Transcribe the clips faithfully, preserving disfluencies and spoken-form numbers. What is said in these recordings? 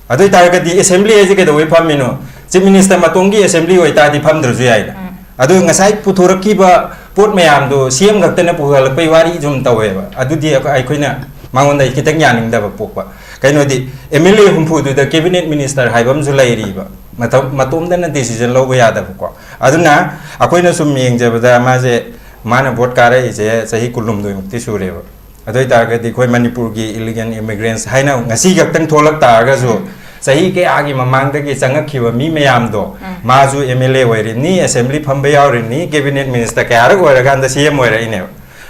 ꯑꯗꯨ ꯑꯣꯏꯇꯥꯔꯒꯗꯤ ꯑꯦꯁꯦꯝꯕ꯭ꯂꯤ ꯍꯥꯏꯁꯦ ꯀꯩꯗꯧꯕꯩ ꯐꯝꯃꯤꯅꯣ? ꯆꯤꯐ ꯃꯤꯅꯤꯁꯇꯔ ꯃꯇꯣꯝꯒꯤ ꯑꯦꯁꯦꯝꯕ꯭ꯂꯤ ꯑꯣꯏꯇꯥꯔꯗꯤ ꯐꯝꯗ꯭ꯔꯁꯨ ꯌꯥꯏꯗ꯫ ꯎꯝ꯫ ꯑꯗꯨ ꯉꯁꯥꯏ ꯄꯨꯊꯣꯔꯛꯈꯤꯕ ꯄꯣꯠ ꯃꯌꯥꯝꯗꯣ ꯁꯤ ꯑꯦꯝ ꯈꯛꯇꯅ ꯄꯨꯈꯠꯂꯛꯄꯩ ꯋꯥꯔꯤ ꯁꯨꯝ ꯇꯧꯋꯦꯕ꯫ ꯑꯗꯨꯗꯤ ꯑꯩꯈꯣꯏ-, ꯑꯩꯈꯣꯏꯅ ꯃꯉꯣꯟꯗ ꯈꯤꯇꯪ ꯌꯥꯅꯤꯡꯗꯕ ꯄꯣꯛꯄ꯫ ꯀꯩꯅꯣꯗꯤ, ꯑꯦꯝ ꯑꯦꯜ ꯑꯦ ꯍꯨꯝꯐꯨꯗꯨꯗ ꯀꯦꯕꯤꯅꯦꯠ ꯃꯤꯅꯤꯁꯇꯔ ꯍꯥꯏꯕ ꯑꯃꯁꯨ ꯂꯩꯔꯤꯕ꯫ ꯃꯇꯝ-, ꯃꯇꯣꯝꯗꯅ ꯗꯤꯁꯤꯖꯟ ꯂꯧꯕ ꯌꯥꯗꯕꯀꯣ꯫ ꯑꯗꯨꯅ ꯑꯩꯈꯣꯏꯅ ꯁꯨꯝ ꯌꯦꯡꯖꯕꯗ ꯃꯥꯁꯦ, ꯃꯥꯅ ꯚꯣꯠ ꯀꯥꯔꯛꯏꯁꯦ ꯆꯍꯤ ꯀꯨꯟꯍꯨꯝꯗꯣꯏꯃꯨꯛꯇꯤ ꯁꯨꯔꯦꯕ꯫ ꯑꯗꯨ ꯑꯣꯏꯇꯥꯔꯒꯗꯤ ꯑꯩꯈꯣꯏ ꯃꯅꯤꯄꯨꯔꯒꯤ ꯏꯂꯤꯒꯦꯜ ꯏꯃꯤꯒ꯭ꯔꯦꯟꯁ ꯍꯥꯏꯅ ꯉꯁꯤ ꯈꯛꯇꯪ ꯊꯣꯛꯂꯛ ꯇꯥꯔꯒꯁꯨ, ꯎꯝ꯫ ꯆꯍꯤ ꯀꯌꯥꯒꯤ ꯃꯃꯥꯡꯗꯒꯤ ꯆꯪꯉꯛꯈꯤꯕ ꯃꯤ ꯃꯌꯥꯝꯗꯣ, ꯎꯝ꯫ ꯃꯥꯁꯨ ꯑꯦꯝ ꯑꯦꯜ ꯑꯦ ꯑꯣꯏꯔꯤꯅꯤ, ꯑꯦꯁꯦꯝꯕ꯭ꯂꯤ ꯐꯝꯕ ꯌꯥꯎꯔꯤꯅꯤ, ꯀꯦꯕꯤꯅꯦꯠ ꯃꯤꯅꯤꯁꯇꯔ ꯀꯌꯥꯔꯛ ꯑꯣꯏꯔꯀꯥꯟꯗ ꯁꯤ ꯑꯦꯝ ꯑꯣꯏꯔꯛꯏꯅꯦꯕ꯫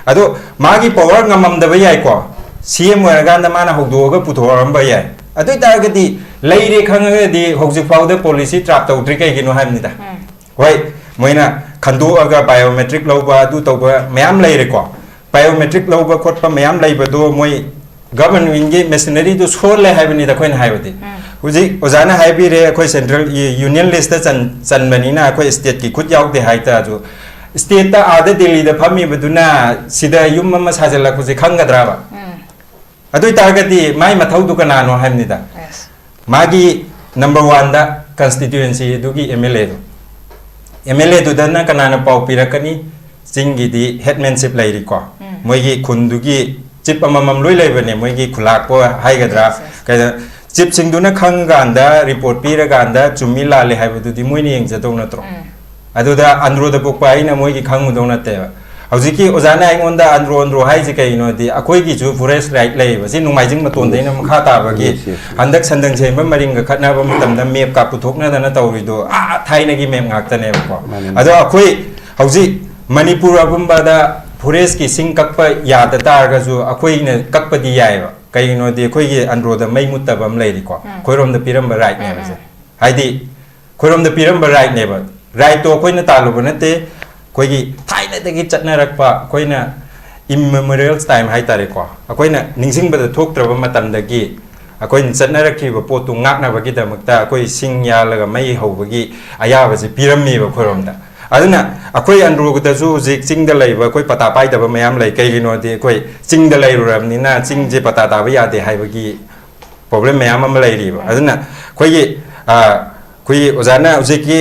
ꯑꯗꯣ ꯃꯥꯒꯤ ꯄꯋꯥꯔ ꯉꯝꯃꯝꯗꯕ ꯌꯥꯏꯀꯣ, ꯁꯤ ꯑꯦꯝ ꯑꯣꯏꯔꯀꯥꯟꯗ ꯃꯥꯅ ꯍꯧꯗꯣꯛꯑꯒ ꯄꯨꯊꯣꯔꯛꯑꯝꯕ ꯌꯥꯏ꯫ ꯑꯗꯨ ꯑꯣꯏꯇꯥꯔꯒꯗꯤ ꯂꯩꯔꯦ ꯈꯪꯉꯒꯗꯤ ꯍꯧꯖꯤꯛ ꯐꯥꯎꯗ ꯄꯣꯂꯤꯁꯤ ꯗ꯭ꯔꯥꯐ ꯇꯧꯗ꯭ꯔꯤ ꯀꯩꯒꯤꯅꯣ ꯍꯥꯏꯕꯅꯤꯗ꯫ ꯎꯝ꯫ ꯍꯣꯏ, ꯃꯣꯏꯅ ꯈꯟꯗꯣꯛꯑꯒ ꯕꯥꯏꯑꯣꯃꯦꯇ꯭ꯔꯤꯛ ꯂꯧꯕ, ꯑꯗꯨ ꯇꯧꯕ ꯃꯌꯥꯝ ꯂꯩꯔꯦꯀꯣ꯫ ꯕꯥꯏꯑꯣꯃꯦꯇ꯭ꯔꯤꯛ ꯂꯧꯕ ꯈꯣꯠꯄ ꯃꯌꯥꯝ ꯂꯩꯕꯗꯣ ꯃꯣꯏ ꯒꯚꯔꯟꯃꯦꯟꯒꯤ ꯃꯦꯁꯤꯅꯔꯤꯗꯨ ꯁꯣꯜꯂꯦ ꯍꯥꯏꯕꯅꯤꯗ ꯑꯩꯈꯣꯏꯅ ꯍꯥꯏꯕꯗꯤ꯫ ꯎꯝ꯫ ꯍꯧꯖꯤꯛ ꯑꯣꯖꯥꯅ ꯍꯥꯏꯕꯤꯔꯦ, ꯑꯩꯈꯣꯏ ꯁꯦꯟꯇ꯭ꯔꯦꯜ ꯌꯨꯅꯤꯌꯟ ꯂꯤꯁꯇ ꯆꯟ-, ꯆꯟꯕꯅꯤꯅ ꯑꯩꯈꯣꯏ ꯁ꯭ꯇꯦꯠꯀꯤ ꯈꯨꯠ ꯌꯥꯎꯗꯦ ꯍꯥꯏꯇꯥꯔꯁꯨ, ꯁ꯭ꯇꯦꯠꯇ ꯑꯥꯗ ꯗꯦꯜꯂꯤꯗ ꯐꯝꯃꯤꯕꯗꯨꯅ ꯁꯤꯗ ꯌꯨꯝ ꯑꯃ ꯁꯥꯖꯤꯜꯂꯛꯄꯁꯦ ꯈꯪꯒꯗ꯭ꯔꯕ? ꯎꯝ꯫ ꯑꯗꯨ ꯑꯣꯏꯇꯥꯔꯒꯗꯤ ꯃꯥꯏ ꯃꯊꯧꯗꯨ ꯀꯅꯥꯅꯣ ꯍꯥꯏꯕꯅꯤꯗ꯫ Yes꯫ ꯃꯥꯒꯤ ꯅꯝꯕꯔ ꯋꯥꯟꯗ ꯀꯟꯁꯇꯤꯇ꯭ꯋꯦꯟꯁꯤ ꯑꯗꯨꯒꯤ ꯑꯦꯝ ꯑꯦꯜ ꯑꯦꯗꯣ, ꯑꯦꯝ ꯑꯦꯜ ꯑꯦꯗꯨꯗꯅ ꯀꯅꯥꯅ ꯄꯥꯎ ꯄꯤꯔꯛꯀꯅꯤ? ꯆꯤꯡꯒꯤꯗꯤ ꯍꯦꯗꯃꯦꯟꯁꯤꯞ ꯂꯩꯔꯤꯀꯣ, ꯎꯝ꯫ ꯃꯣꯏꯒꯤ ꯈꯨꯟꯗꯨꯒꯤ ꯆꯤꯞ ꯑꯃꯃꯝ ꯂꯣꯏ ꯂꯩꯕꯅꯦ, ꯃꯣꯏꯒꯤ ꯈꯨꯂꯥꯛꯄ ꯍꯥꯏꯒꯗ꯭ꯔꯥ, yes, yes꯫ ꯀꯩꯗ-, ꯆꯤꯞꯁꯤꯡꯗꯨꯅ ꯈꯪꯉꯀꯥꯟꯗ ꯔꯤꯄꯣꯔꯠ ꯄꯤꯔꯀꯥꯟꯗ ꯆꯨꯝꯃꯤ ꯂꯥꯜꯂꯤ ꯍꯥꯏꯕꯗꯨꯗꯤ ꯃꯣꯏꯅ ꯌꯦꯡꯖꯗꯧ ꯅꯠꯇ꯭ꯔꯣ? ꯎꯝ꯫ ꯑꯗꯨꯗ ꯑꯟꯗ꯭ꯔꯣꯗ ꯄꯣꯛꯄ ꯑꯩꯅ ꯃꯣꯏꯒꯤ ꯈꯪꯉꯨꯗꯧ ꯅꯠꯇꯦꯕ꯫ ꯍꯧꯖꯤꯛꯀꯤ ꯑꯣꯖꯥꯅ ꯑꯩꯉꯣꯟꯗ ꯑꯟꯗ꯭ꯔꯣ ꯑꯟꯗ꯭ꯔꯣ ꯍꯥꯏꯁꯦ ꯀꯩꯒꯤꯅꯣꯗꯤ, ꯑꯩꯈꯣꯏꯒꯤꯁꯨ ꯐꯣꯔꯦꯁ ꯔꯥꯏꯠ ꯂꯩꯌꯦꯕ, ꯁꯤ ꯅꯣꯡꯃꯥꯏꯖꯤꯡ ꯃꯇꯣꯟꯗꯩꯅ ꯃꯈꯥ ꯇꯥꯕꯒꯤ꯫ Yes, yes, yes꯫ ꯍꯟꯗꯛ ꯁꯟꯗꯪ ꯁꯦꯝꯕ ꯃꯔꯤꯡꯒ ꯈꯠꯅꯕ ꯃꯇꯝꯗ ꯃꯦꯞꯀ ꯄꯨꯊꯣꯛꯅꯗꯅ ꯇꯧꯔꯤꯗꯣ, ꯑꯥ, ꯊꯥꯏꯅꯒꯤ ꯃꯦꯞ ꯉꯥꯛꯇꯅꯦꯕꯀꯣ꯫ ꯃꯥꯅꯦ꯫ ꯑꯗꯣ ꯑꯩꯈꯣꯏ ꯍꯧꯖꯤꯛ ꯃꯅꯤꯄꯨꯔ ꯑꯄꯨꯝꯕꯗ ꯐꯣꯔꯦꯁꯀꯤ ꯁꯤꯡ ꯀꯛꯄ ꯌꯥꯗ ꯇꯥꯔꯒꯁꯨ ꯑꯩꯈꯣꯏꯅ ꯀꯛꯄꯗꯤ ꯌꯥꯏꯑꯕ꯫ ꯀꯩꯒꯤꯅꯣꯗꯤ ꯑꯩꯈꯣꯏꯒꯤ ꯑꯟꯗ꯭ꯔꯣꯗ ꯃꯩ ꯃꯨꯠꯇꯕ ꯑꯃ ꯂꯩꯔꯤꯀꯣ, ꯎꯝ꯫ ꯑꯩꯈꯣꯏꯔꯣꯝꯗ ꯄꯤꯔꯝꯕ ꯔꯥꯏꯠꯅꯦꯕ, ꯎꯝ, ꯁꯦ꯫ ꯎꯝ꯫ ꯍꯥꯏꯗꯤ, ꯑꯩꯈꯣꯏꯔꯣꯝꯗ ꯄꯤꯔꯝꯕ ꯔꯥꯏꯠꯅꯦꯕ꯫ ꯔꯥꯏꯠꯇꯣ ꯑꯩꯈꯣꯏꯅ ꯇꯥꯜꯂꯨꯕ ꯅꯠꯇꯦ, ꯑꯩꯈꯣꯏꯒꯤ ꯊꯥꯏꯅꯗꯒꯤ ꯆꯠꯅꯔꯛꯄ, ꯑꯩꯈꯣꯏꯅ ꯏꯝꯃꯦꯃꯣꯔꯤꯌꯦꯜꯁ ꯇꯥꯏꯝ ꯍꯥꯏ ꯇꯥꯔꯦꯀꯣ, ꯑꯩꯈꯣꯏꯅ ꯅꯤꯡꯁꯤꯡꯕꯗ ꯊꯣꯛꯇ꯭ꯔꯕ ꯃꯇꯝꯗꯒꯤ ꯑꯩꯈꯣꯏꯅ ꯆꯠꯅꯔꯛꯈꯤꯕ ꯄꯣꯠꯇꯨ ꯉꯥꯛꯅꯕꯒꯤꯗꯃꯛꯇ ꯑꯩꯈꯣꯏ ꯁꯤꯡ ꯌꯥꯜꯂꯒ ꯃꯩ ꯍꯧꯕꯒꯤ ꯑꯌꯥꯕꯁꯦ ꯄꯤꯔꯝꯃꯦꯕ ꯑꯩꯈꯣꯏꯔꯣꯝꯗ꯫ ꯑꯗꯨꯅ ꯑꯩꯈꯣꯏ ꯑꯟꯗ꯭ꯔꯣꯗꯁꯨ ꯍꯧꯖꯤꯛ ꯆꯤꯡꯗ ꯂꯩꯕ ꯑꯩꯈꯣꯏ ꯄꯇꯥ ꯄꯥꯏꯗꯕ ꯃꯌꯥꯝ ꯂꯩ꯫ ꯀꯩꯒꯤꯅꯣꯗꯤ ꯑꯩꯈꯣꯏ ꯆꯤꯡꯗ ꯂꯩꯔꯨꯔꯕꯅꯤꯅ ꯆꯤꯡꯁꯦ ꯄꯇꯥ ꯇꯥꯕ ꯌꯥꯗꯦ ꯍꯥꯏꯕꯒꯤ ꯄ꯭ꯔꯣꯕ꯭ꯂꯦꯝ ꯃꯌꯥꯝ ꯑꯃ ꯂꯩꯔꯤꯕ꯫ ꯑꯗꯨꯅ ꯑꯩꯈꯣꯏꯒꯤ ꯑꯩꯈꯣꯏꯒꯤ ꯑꯣꯖꯥꯅ ꯍꯧꯖꯤꯛꯀꯤ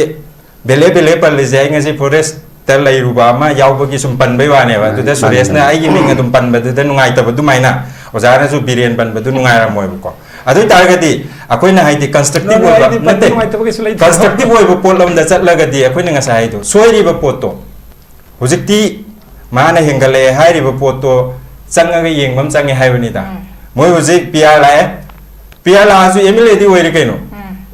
ꯕꯦꯂꯦ ꯕꯦꯂꯦ ꯄꯜꯂꯤꯁꯦ, ꯑꯩ ꯉꯁꯤ ꯐꯣꯔꯦꯁꯇ ꯂꯩꯔꯨꯕ ꯑꯃ ꯌꯥꯎꯕꯒꯤ ꯁꯨꯝ ꯄꯟꯕꯩ ꯋꯥꯅꯦꯕ꯫ ꯑꯗꯨꯗ ꯁꯨꯔꯦꯁꯅ ꯑꯩꯒꯤ ꯃꯤꯡ ꯑꯗꯨꯝ ꯄꯟꯕꯗꯨꯗ ꯅꯨꯡꯉꯥꯏꯇꯕ ꯑꯗꯨꯃꯥꯏꯅ ꯑꯣꯖꯥꯅꯁꯨ ꯕꯤꯔꯦꯟ ꯄꯟꯕꯗꯨ ꯅꯨꯡꯉꯥꯏꯔꯝꯃꯣꯏꯕꯀꯣ꯫ ꯑꯗꯨ ꯑꯣꯏꯇꯥꯔꯒꯗꯤ ꯑꯩꯈꯣꯏꯅ ꯍꯥꯏꯗꯤ ꯀꯟꯁꯇ꯭ꯔꯛꯇꯤꯚ ꯑꯣꯏꯕ ꯅꯠꯇꯦ, ꯀꯟꯁꯇ꯭ꯔꯛꯇꯤꯚ ꯑꯣꯏꯕ ꯄꯣꯠ ꯑꯃꯗ ꯆꯠꯂꯒꯗꯤ ꯑꯩꯈꯣꯏꯅ ꯉꯁꯥꯏ ꯍꯥꯏꯗꯣ ꯁꯣꯏꯔꯤꯕ ꯄꯣꯠꯇꯣ ꯍꯧꯖꯤꯛꯇꯤ ꯃꯥꯅ ꯍꯦꯟꯒꯠꯂꯛꯑꯦ ꯍꯥꯏꯔꯤꯕ ꯄꯣꯠꯇꯣ ꯆꯪꯉꯒ ꯌꯦꯡꯕ ꯑꯃ ꯆꯪꯉꯦ ꯍꯥꯏꯕꯅꯤꯗ꯫ ꯃꯣꯏ ꯍꯧꯖꯤꯛ ꯄꯤ ꯑꯥꯔ ꯂꯥꯛꯑꯦ, ꯄꯤ ꯑꯥꯔ ꯂꯥꯛꯑꯁꯨ ꯑꯦꯝ ꯑꯦꯜ ꯑꯦꯗꯤ ꯑꯣꯏꯔꯦ ꯀꯩꯅꯣ꯫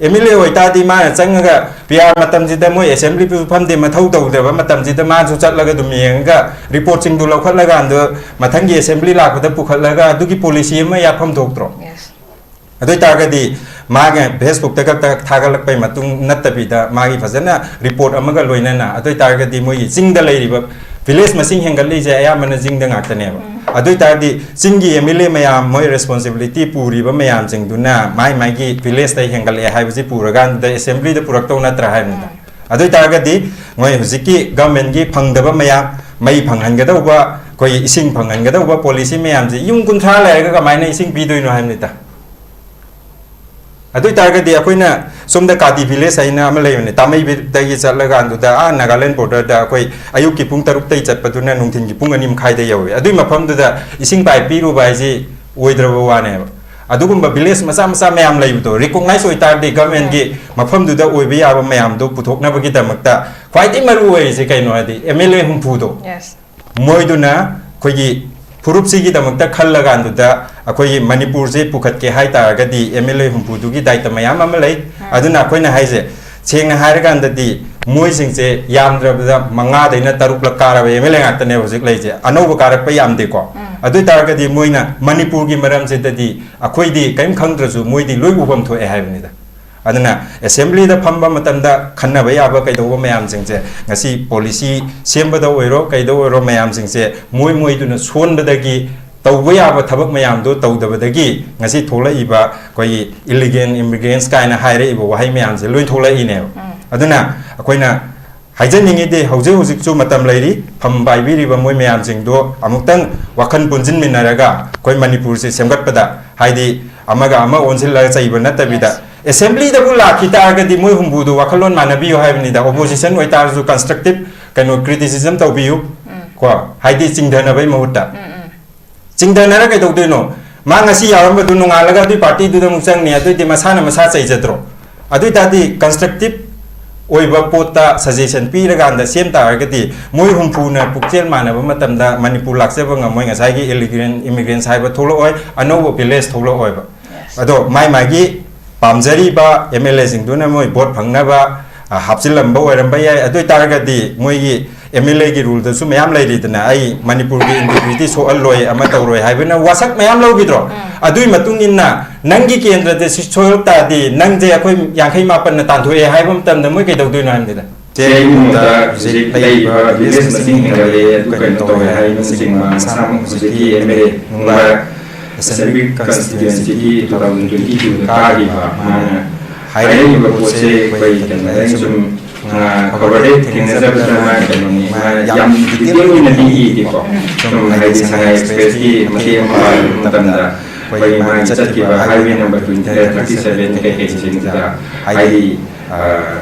ꯑꯦꯝ ꯑꯦꯜ ꯑꯦ ꯑꯣꯏꯇꯥꯔꯗꯤ ꯃꯥꯅ ꯆꯪꯉꯒ ꯄꯤ ꯑꯥꯔ ꯃꯇꯝꯁꯤꯗ ꯃꯣꯏ ꯑꯦꯁꯦꯝꯕ꯭ꯂꯤ ꯐꯝꯗꯦ, ꯃꯊꯧ ꯇꯧꯗꯕ ꯃꯇꯝꯁꯤꯗ ꯃꯥꯁꯨ ꯆꯠꯂꯒ ꯑꯗꯨꯝ ꯌꯦꯡꯉꯒ ꯔꯤꯄꯣꯔꯠꯁꯤꯡꯗꯨ ꯂꯧꯈꯠꯂꯀꯥꯟꯗ ꯃꯊꯪꯒꯤ ꯑꯦꯁꯦꯝꯕ꯭ꯂꯤ ꯂꯥꯛꯄꯗ ꯄꯨꯈꯠꯂꯒ ꯑꯗꯨꯒꯤ ꯄꯣꯂꯤꯁꯤ ꯑꯃ ꯌꯥꯐꯝ ꯊꯣꯛꯇ꯭ꯔꯣ? ꯑꯗꯨ ꯑꯣꯏꯇꯥꯔꯒꯗꯤ ꯃꯥꯒꯤ ꯐꯦꯁꯕꯨꯛꯇ ꯈꯛꯇ ꯊꯥꯒꯠꯂꯛꯄꯩ ꯃꯇꯨꯡ ꯅꯠꯇꯕꯤꯗ ꯃꯥꯒꯤ ꯐꯖꯅ ꯔꯤꯄꯣꯔꯠ ꯑꯃꯒ ꯂꯣꯏꯅꯅ, ꯑꯗꯨ ꯑꯣꯏꯇꯥꯔꯒꯗꯤ ꯃꯣꯏꯒꯤ ꯆꯤꯡꯗ ꯂꯩꯔꯤꯕ ꯚꯤꯂꯦꯖ ꯃꯁꯤꯡ ꯍꯦꯟꯒꯠꯂꯤꯁꯦ ꯑꯌꯥꯝꯕꯅ ꯆꯤꯡꯗ ꯉꯥꯛꯇꯅꯦꯕ꯫ ꯑꯗꯨ ꯑꯣꯏꯇꯥꯔꯗꯤ ꯆꯤꯡꯒꯤ ꯑꯦꯝ ꯑꯦꯜ ꯑꯦ ꯃꯌꯥꯝ, ꯃꯣꯏ ꯔꯦꯁꯄꯣꯟꯁꯤꯕꯤꯂꯤꯇꯤ ꯄꯨꯔꯤꯕ ꯃꯌꯥꯝꯁꯤꯡꯗꯨꯅ ꯃꯥꯏ ꯃꯥꯏꯒꯤ ꯚꯤꯂꯦꯖꯇ ꯍꯦꯟꯒꯠꯂꯛꯑꯦ ꯍꯥꯏꯕꯁꯤ ꯄꯨꯔꯀꯥꯟꯗ ꯑꯦꯁꯦꯝꯕ꯭ꯂꯤꯗ ꯄꯨꯔꯛꯇꯧ ꯅꯠꯇ꯭ꯔꯥ ꯍꯥꯏꯕꯅꯤꯗ꯫ ꯑꯗꯨ ꯑꯣꯏꯇꯥꯔꯒꯗꯤ ꯃꯣꯏ ꯍꯧꯖꯤꯛꯀꯤ ꯒꯚꯔꯟꯃꯦꯟꯒꯤ ꯐꯪꯗꯕ ꯃꯌꯥꯝ, ꯃꯩ ꯐꯪꯍꯟꯒꯗꯧꯕ, ꯑꯩꯈꯣꯏ ꯏꯁꯤꯡ ꯐꯪꯍꯟꯒꯗꯧꯕ ꯄꯣꯂꯤꯁꯤ ꯃꯌꯥꯝꯁꯦ ꯌꯨꯝ ꯀꯨꯟꯊ꯭ꯔꯥ ꯂꯩꯔꯒ ꯀꯃꯥꯏꯅ ꯏꯁꯤꯡ ꯄꯤꯗꯣꯏꯅꯣ ꯍꯥꯏꯕꯅꯤꯗ꯫ ꯑꯗꯨ ꯑꯣꯏꯇꯥꯔꯒꯗꯤ ꯑꯩꯈꯣꯏꯅ ꯁꯣꯝꯗ ꯀꯥꯗꯤ ꯚꯤꯂꯦꯖ ꯍꯥꯏꯅ ꯑꯃ ꯂꯩꯕꯅꯦ, ꯇꯥꯃꯩꯗꯒꯤ ꯆꯠꯂꯀꯥꯟꯗꯨꯗ ꯑꯥ ꯅꯥꯒꯥꯂꯦꯟ ꯕꯣꯔꯗꯔꯗ ꯑꯩꯈꯣꯏ ꯑꯌꯨꯛꯀꯤ ꯄꯨꯡ ꯇꯔꯨꯛꯇꯩ ꯆꯠꯄꯗꯨꯅ ꯅꯨꯡꯊꯤꯟꯒꯤ ꯄꯨꯡ ꯑꯅꯤ ꯃꯈꯥꯏꯗ ꯌꯧꯋꯦ꯫ ꯑꯗꯨꯒꯤ ꯃꯐꯝꯗꯨꯗ ꯏꯁꯤꯡ ꯄꯥꯏꯞ ꯄꯤꯔꯨꯕ ꯍꯥꯏꯁꯤ ꯑꯣꯏꯗ꯭ꯔꯕ ꯋꯥꯅꯦꯕ꯫ ꯑꯗꯨꯒꯨꯝꯕ ꯚꯤꯂꯦꯖ ꯃꯆꯥ ꯃꯆꯥ ꯃꯌꯥꯝ ꯂꯩꯕꯗꯣ ꯔꯤꯀꯣꯛꯅꯥꯏꯖ ꯑꯣꯏꯇꯥꯔꯗꯤ ꯒꯚꯔꯟꯃꯦꯟꯒꯤ ꯃꯐꯝꯗꯨꯗ ꯑꯣꯏꯕ ꯌꯥꯕ ꯃꯌꯥꯝꯗꯣ ꯄꯨꯊꯣꯛꯅꯕꯒꯤꯗꯃꯛꯇ ꯈ꯭ꯋꯥꯏꯗꯒꯤ ꯃꯔꯨ ꯑꯣꯏꯔꯤꯁꯦ ꯀꯩꯅꯣ ꯍꯥꯏꯗꯤ ꯑꯦꯝ ꯑꯦꯜ ꯑꯦ ꯍꯨꯝꯐꯨꯗꯣ ꯃꯣꯏꯗꯨꯅ ꯑꯩꯈꯣꯏꯒꯤ ꯐꯨꯔꯨꯞꯁꯤꯒꯤꯗꯃꯛꯇ ꯈꯜꯂꯀꯥꯟꯗꯨꯗ ꯑꯩꯈꯣꯏꯒꯤ ꯃꯅꯤꯄꯨꯔꯁꯦ ꯄꯨꯈꯠꯀꯦ ꯍꯥꯏ ꯇꯥꯔꯒꯗꯤ ꯑꯦꯝ ꯑꯦꯜ ꯑꯦ ꯍꯨꯝꯐꯨꯗꯨꯒꯤ ꯗꯥꯏꯇ ꯃꯌꯥꯝ ꯑꯃ ꯂꯩ꯫ ꯑꯗꯨꯅ ꯑꯩꯈꯣꯏꯅ ꯍꯥꯏꯁꯦ ꯁꯦꯡꯅ ꯍꯥꯏꯔꯀꯥꯟꯗꯗꯤ ꯃꯣꯏꯁꯤꯡꯁꯦ ꯌꯥꯝꯗ꯭ꯔꯕꯗ ꯃꯉꯥꯗꯩꯅ ꯇꯔꯨꯛꯂꯛ ꯀꯥꯔꯕ ꯑꯦꯝ ꯑꯦꯜ ꯑꯦ ꯉꯥꯛꯇꯅꯦ ꯍꯧꯖꯤꯛ ꯂꯩꯁꯦ, ꯑꯅꯧꯕ ꯀꯥꯔꯛꯄ ꯌꯥꯝꯗꯦꯀꯣ꯫ ꯑꯗꯨ ꯑꯣꯏ ꯇꯥꯔꯒꯗꯤ ꯃꯣꯏꯅ ꯃꯅꯤꯄꯨꯔꯒꯤ ꯃꯔꯝꯁꯤꯗꯗꯤ ꯑꯩꯈꯣꯏꯗꯤ ꯀꯔꯤꯝ ꯈꯪꯗ꯭ꯔꯁꯨ ꯃꯣꯏꯗꯤ ꯂꯣꯏ ꯎꯐꯝ ꯊꯣꯛꯑꯦ ꯍꯥꯏꯕꯅꯤꯗ꯫ ꯑꯗꯨꯅ ꯑꯦꯁꯦꯝꯕ꯭ꯂꯤꯗ ꯐꯝꯕ ꯃꯇꯝꯗ ꯈꯟꯅꯕ ꯌꯥꯕ ꯀꯩꯗꯧꯕ ꯃꯌꯥꯝꯁꯤꯡꯁꯦ ꯉꯁꯤ ꯄꯣꯂꯤꯁꯤ ꯁꯦꯝꯕꯗ ꯑꯣꯏꯔꯣ ꯀꯩꯗ ꯑꯣꯏꯔꯣ ꯃꯌꯥꯝꯁꯤꯡꯁꯦ ꯃꯣꯏ ꯃꯣꯏꯗꯨꯅ ꯁꯣꯟꯕꯗꯒꯤ ꯇꯧꯕ ꯌꯥꯕ ꯊꯕꯛ ꯃꯌꯥꯝꯗꯣ ꯇꯧꯗꯕꯗꯒꯤ ꯉꯁꯤ ꯊꯣꯛꯂꯛꯏꯕ ꯑꯩꯈꯣꯏꯒꯤ ꯏꯂꯤꯒꯦꯜ ꯏꯃꯤꯒ꯭ꯔꯦꯟꯁ ꯀꯥꯏꯅ ꯍꯥꯏꯔꯛꯏꯕ ꯋꯥꯍꯩ ꯃꯌꯥꯝꯁꯦ ꯂꯣꯏ ꯊꯣꯛꯂꯛꯏꯅꯦꯕ꯫ ꯑꯗꯨꯅ ꯑꯩꯈꯣꯏꯅ ꯍꯥꯏꯖꯅꯤꯡꯉꯤꯗꯤ ꯍꯧꯖꯤꯛ ꯍꯧꯖꯤꯛꯁꯨ ꯃꯇꯝ ꯂꯩꯔꯤ, ꯐꯝ ꯄꯥꯏꯕꯤꯔꯤꯕ ꯃꯣꯏ ꯃꯌꯥꯝꯁꯤꯡꯗꯣ ꯑꯃꯨꯛꯇꯪ ꯋꯥꯈꯜ ꯄꯨꯟꯁꯤꯟꯃꯤꯟꯅꯔꯒ ꯑꯩꯈꯣꯏ ꯃꯅꯤꯄꯨꯔꯁꯦ ꯁꯦꯝꯒꯠꯄꯗ ꯍꯥꯏꯗꯤ ꯑꯃꯒ ꯑꯃ ꯑꯣꯟꯁꯤꯜꯂꯒ ꯆꯩꯕ ꯅꯠꯇꯕꯤꯗ, assemblyꯗꯕꯨ ꯂꯥꯛꯈꯤ ꯇꯥꯔꯒꯗꯤ ꯃꯣꯏ ꯍꯨꯝꯐꯨꯗꯨ ꯋꯥꯈꯜꯂꯣꯟ ꯃꯥꯟꯅꯕꯤꯌꯨ ꯍꯥꯏꯕꯅꯤꯗ꯫ Opposition ꯑꯣꯏꯇꯥꯔꯁꯨ constructive ꯀꯩꯅꯣ criticism ꯇꯧꯕꯤꯌꯨ꯫ ꯀꯣ, ꯍꯥꯏꯗꯤ ꯆꯤꯡꯊꯅꯕꯩ ꯃꯍꯨꯠꯇ꯫ ꯆꯤꯡꯊꯅꯔ ꯀꯩꯗꯧꯗꯣꯏꯅꯣ? ꯃꯥ ꯉꯁꯤ ꯌꯥꯎꯔꯝꯕꯗꯨ ꯅꯣꯡꯉꯥꯜꯂꯒ ꯑꯗꯨꯏ partyꯗꯨꯗ ꯑꯃꯨꯛ ꯆꯪꯅꯤ, ꯑꯗꯨꯏꯗꯤ ꯃꯁꯥꯅ ꯃꯁꯥ ꯆꯩꯖꯗ꯭ꯔꯣ? ꯑꯗꯨ ꯑꯣꯏꯇꯥꯔꯗꯤ constructive ꯑꯣꯏꯕ ꯄꯣꯠꯇ suggestion ꯄꯤꯔꯀꯥꯟꯗ ꯁꯦꯝ ꯇꯥꯔꯒꯗꯤ, ꯃꯣꯏ ꯍꯨꯝꯐꯨꯅ ꯄꯨꯛꯆꯦꯜ ꯃꯥꯟꯅꯕ ꯃꯇꯝꯗ ꯃꯅꯤꯄꯨꯔ ꯂꯥꯛꯆꯕ ꯉꯝꯃꯣꯏ, ꯉꯁꯥꯏꯒꯤ immigrant, immigrants ꯍꯥꯏꯕ ꯊꯣꯛꯂꯛꯑꯣꯏ, ꯑꯅꯧꯕ village ꯊꯣꯛꯂꯛꯑꯣꯏꯕ꯫ ꯑꯗꯣ ꯃꯥꯏ ꯃꯥꯒꯤ ꯄꯥꯝꯖꯔꯤꯕ MLAꯁꯤꯡꯗꯨꯅ ꯃꯣꯏ vote ꯐꯪꯅꯕ, ꯑ, ꯍꯥꯞꯆꯤꯜꯂꯝꯕ ꯑꯣꯏꯔꯝꯕ ꯌꯥꯏ꯫ ꯑꯗꯨ ꯑꯣꯏꯇꯥꯔꯒꯗꯤ ꯃꯣꯏꯒꯤ MLAꯒꯤ ruleꯗꯁꯨ ꯃꯌꯥꯝ ꯂꯩꯔꯤꯗꯅ, ꯑꯩ ꯃꯅꯤꯄꯨꯔꯒꯤ integrity ꯁꯣꯛꯍꯜꯂꯣꯏ, ꯑꯃ ꯇꯧꯔꯣꯏ ꯍꯥꯏꯕꯅ ꯋꯥꯁꯛ ꯃꯌꯥꯝ ꯂꯧꯈꯤꯗ꯭ꯔꯣ? ꯑꯗꯨꯒꯤ ꯃꯇꯨꯡ ꯏꯟꯅ ꯅꯪꯒꯤ ꯀꯦꯟꯗ꯭ꯔꯗ ꯁꯤ ꯁꯣꯏꯔꯛ ꯇꯥꯔꯗꯤ, ꯅꯪꯁꯦ ꯑꯩꯈꯣꯏ ꯌꯥꯡꯈꯩ ꯃꯥꯄꯟꯅ ꯇꯥꯟꯊꯣꯛꯑꯦ ꯍꯥꯏꯕ ꯃꯇꯝꯗ ꯃꯣꯏ ꯀꯩꯗꯧꯗꯣꯏꯅꯣ ꯍꯥꯏꯕꯅꯤꯗ꯫ ꯆꯦ, ꯑꯩꯒꯤ ꯃꯣꯠꯇ ꯍꯧꯖꯤꯛ ꯂꯩꯔꯤꯕ village ꯃꯁꯤꯡ ꯍꯦꯟꯒꯠꯂꯛꯑꯦ, ꯑꯗꯨ ꯀꯩꯅꯣ ꯇꯧꯔꯦ ꯍꯥꯏꯕꯅꯆꯤꯡꯕ ꯃꯁꯥꯃꯛ ꯍꯧꯖꯤꯛꯀꯤ MLA ꯅꯨꯡꯕꯥ Assembly Constituencyꯒꯤ two thousand twenty twoꯗ ꯀꯥꯈꯤꯕ ꯃꯥꯅ ꯍꯥꯏꯔꯛꯏꯕ ꯄꯣꯠꯁꯦ ꯑꯩꯈꯣꯏ ꯀꯩꯅꯣꯗ ꯁꯨꯝ, ꯑ, ꯈꯕꯔꯗ ꯊꯦꯡꯅꯖꯕꯗ ꯃꯥ ꯀꯩꯅꯣꯅꯤ, ꯃꯥ ꯌꯥꯝ detail ꯑꯣꯏꯅꯗꯤ ꯏꯗꯦꯀꯣ꯫ ꯁꯨꯝ ꯍꯥꯏꯗꯤ ꯁꯉꯥꯏ Expressꯀꯤ ꯃꯇꯦꯛ ꯑꯃ ꯄꯥꯕ ꯃꯇꯝꯗ ꯑꯩꯈꯣꯏꯒꯤ ꯃꯥꯒꯤ ꯆꯠꯈꯤꯕ highway number twenty, thirty seven ꯀꯩꯀꯩꯁꯤꯡꯁꯤꯗ ꯍꯥꯏꯗꯤ, ꯑ,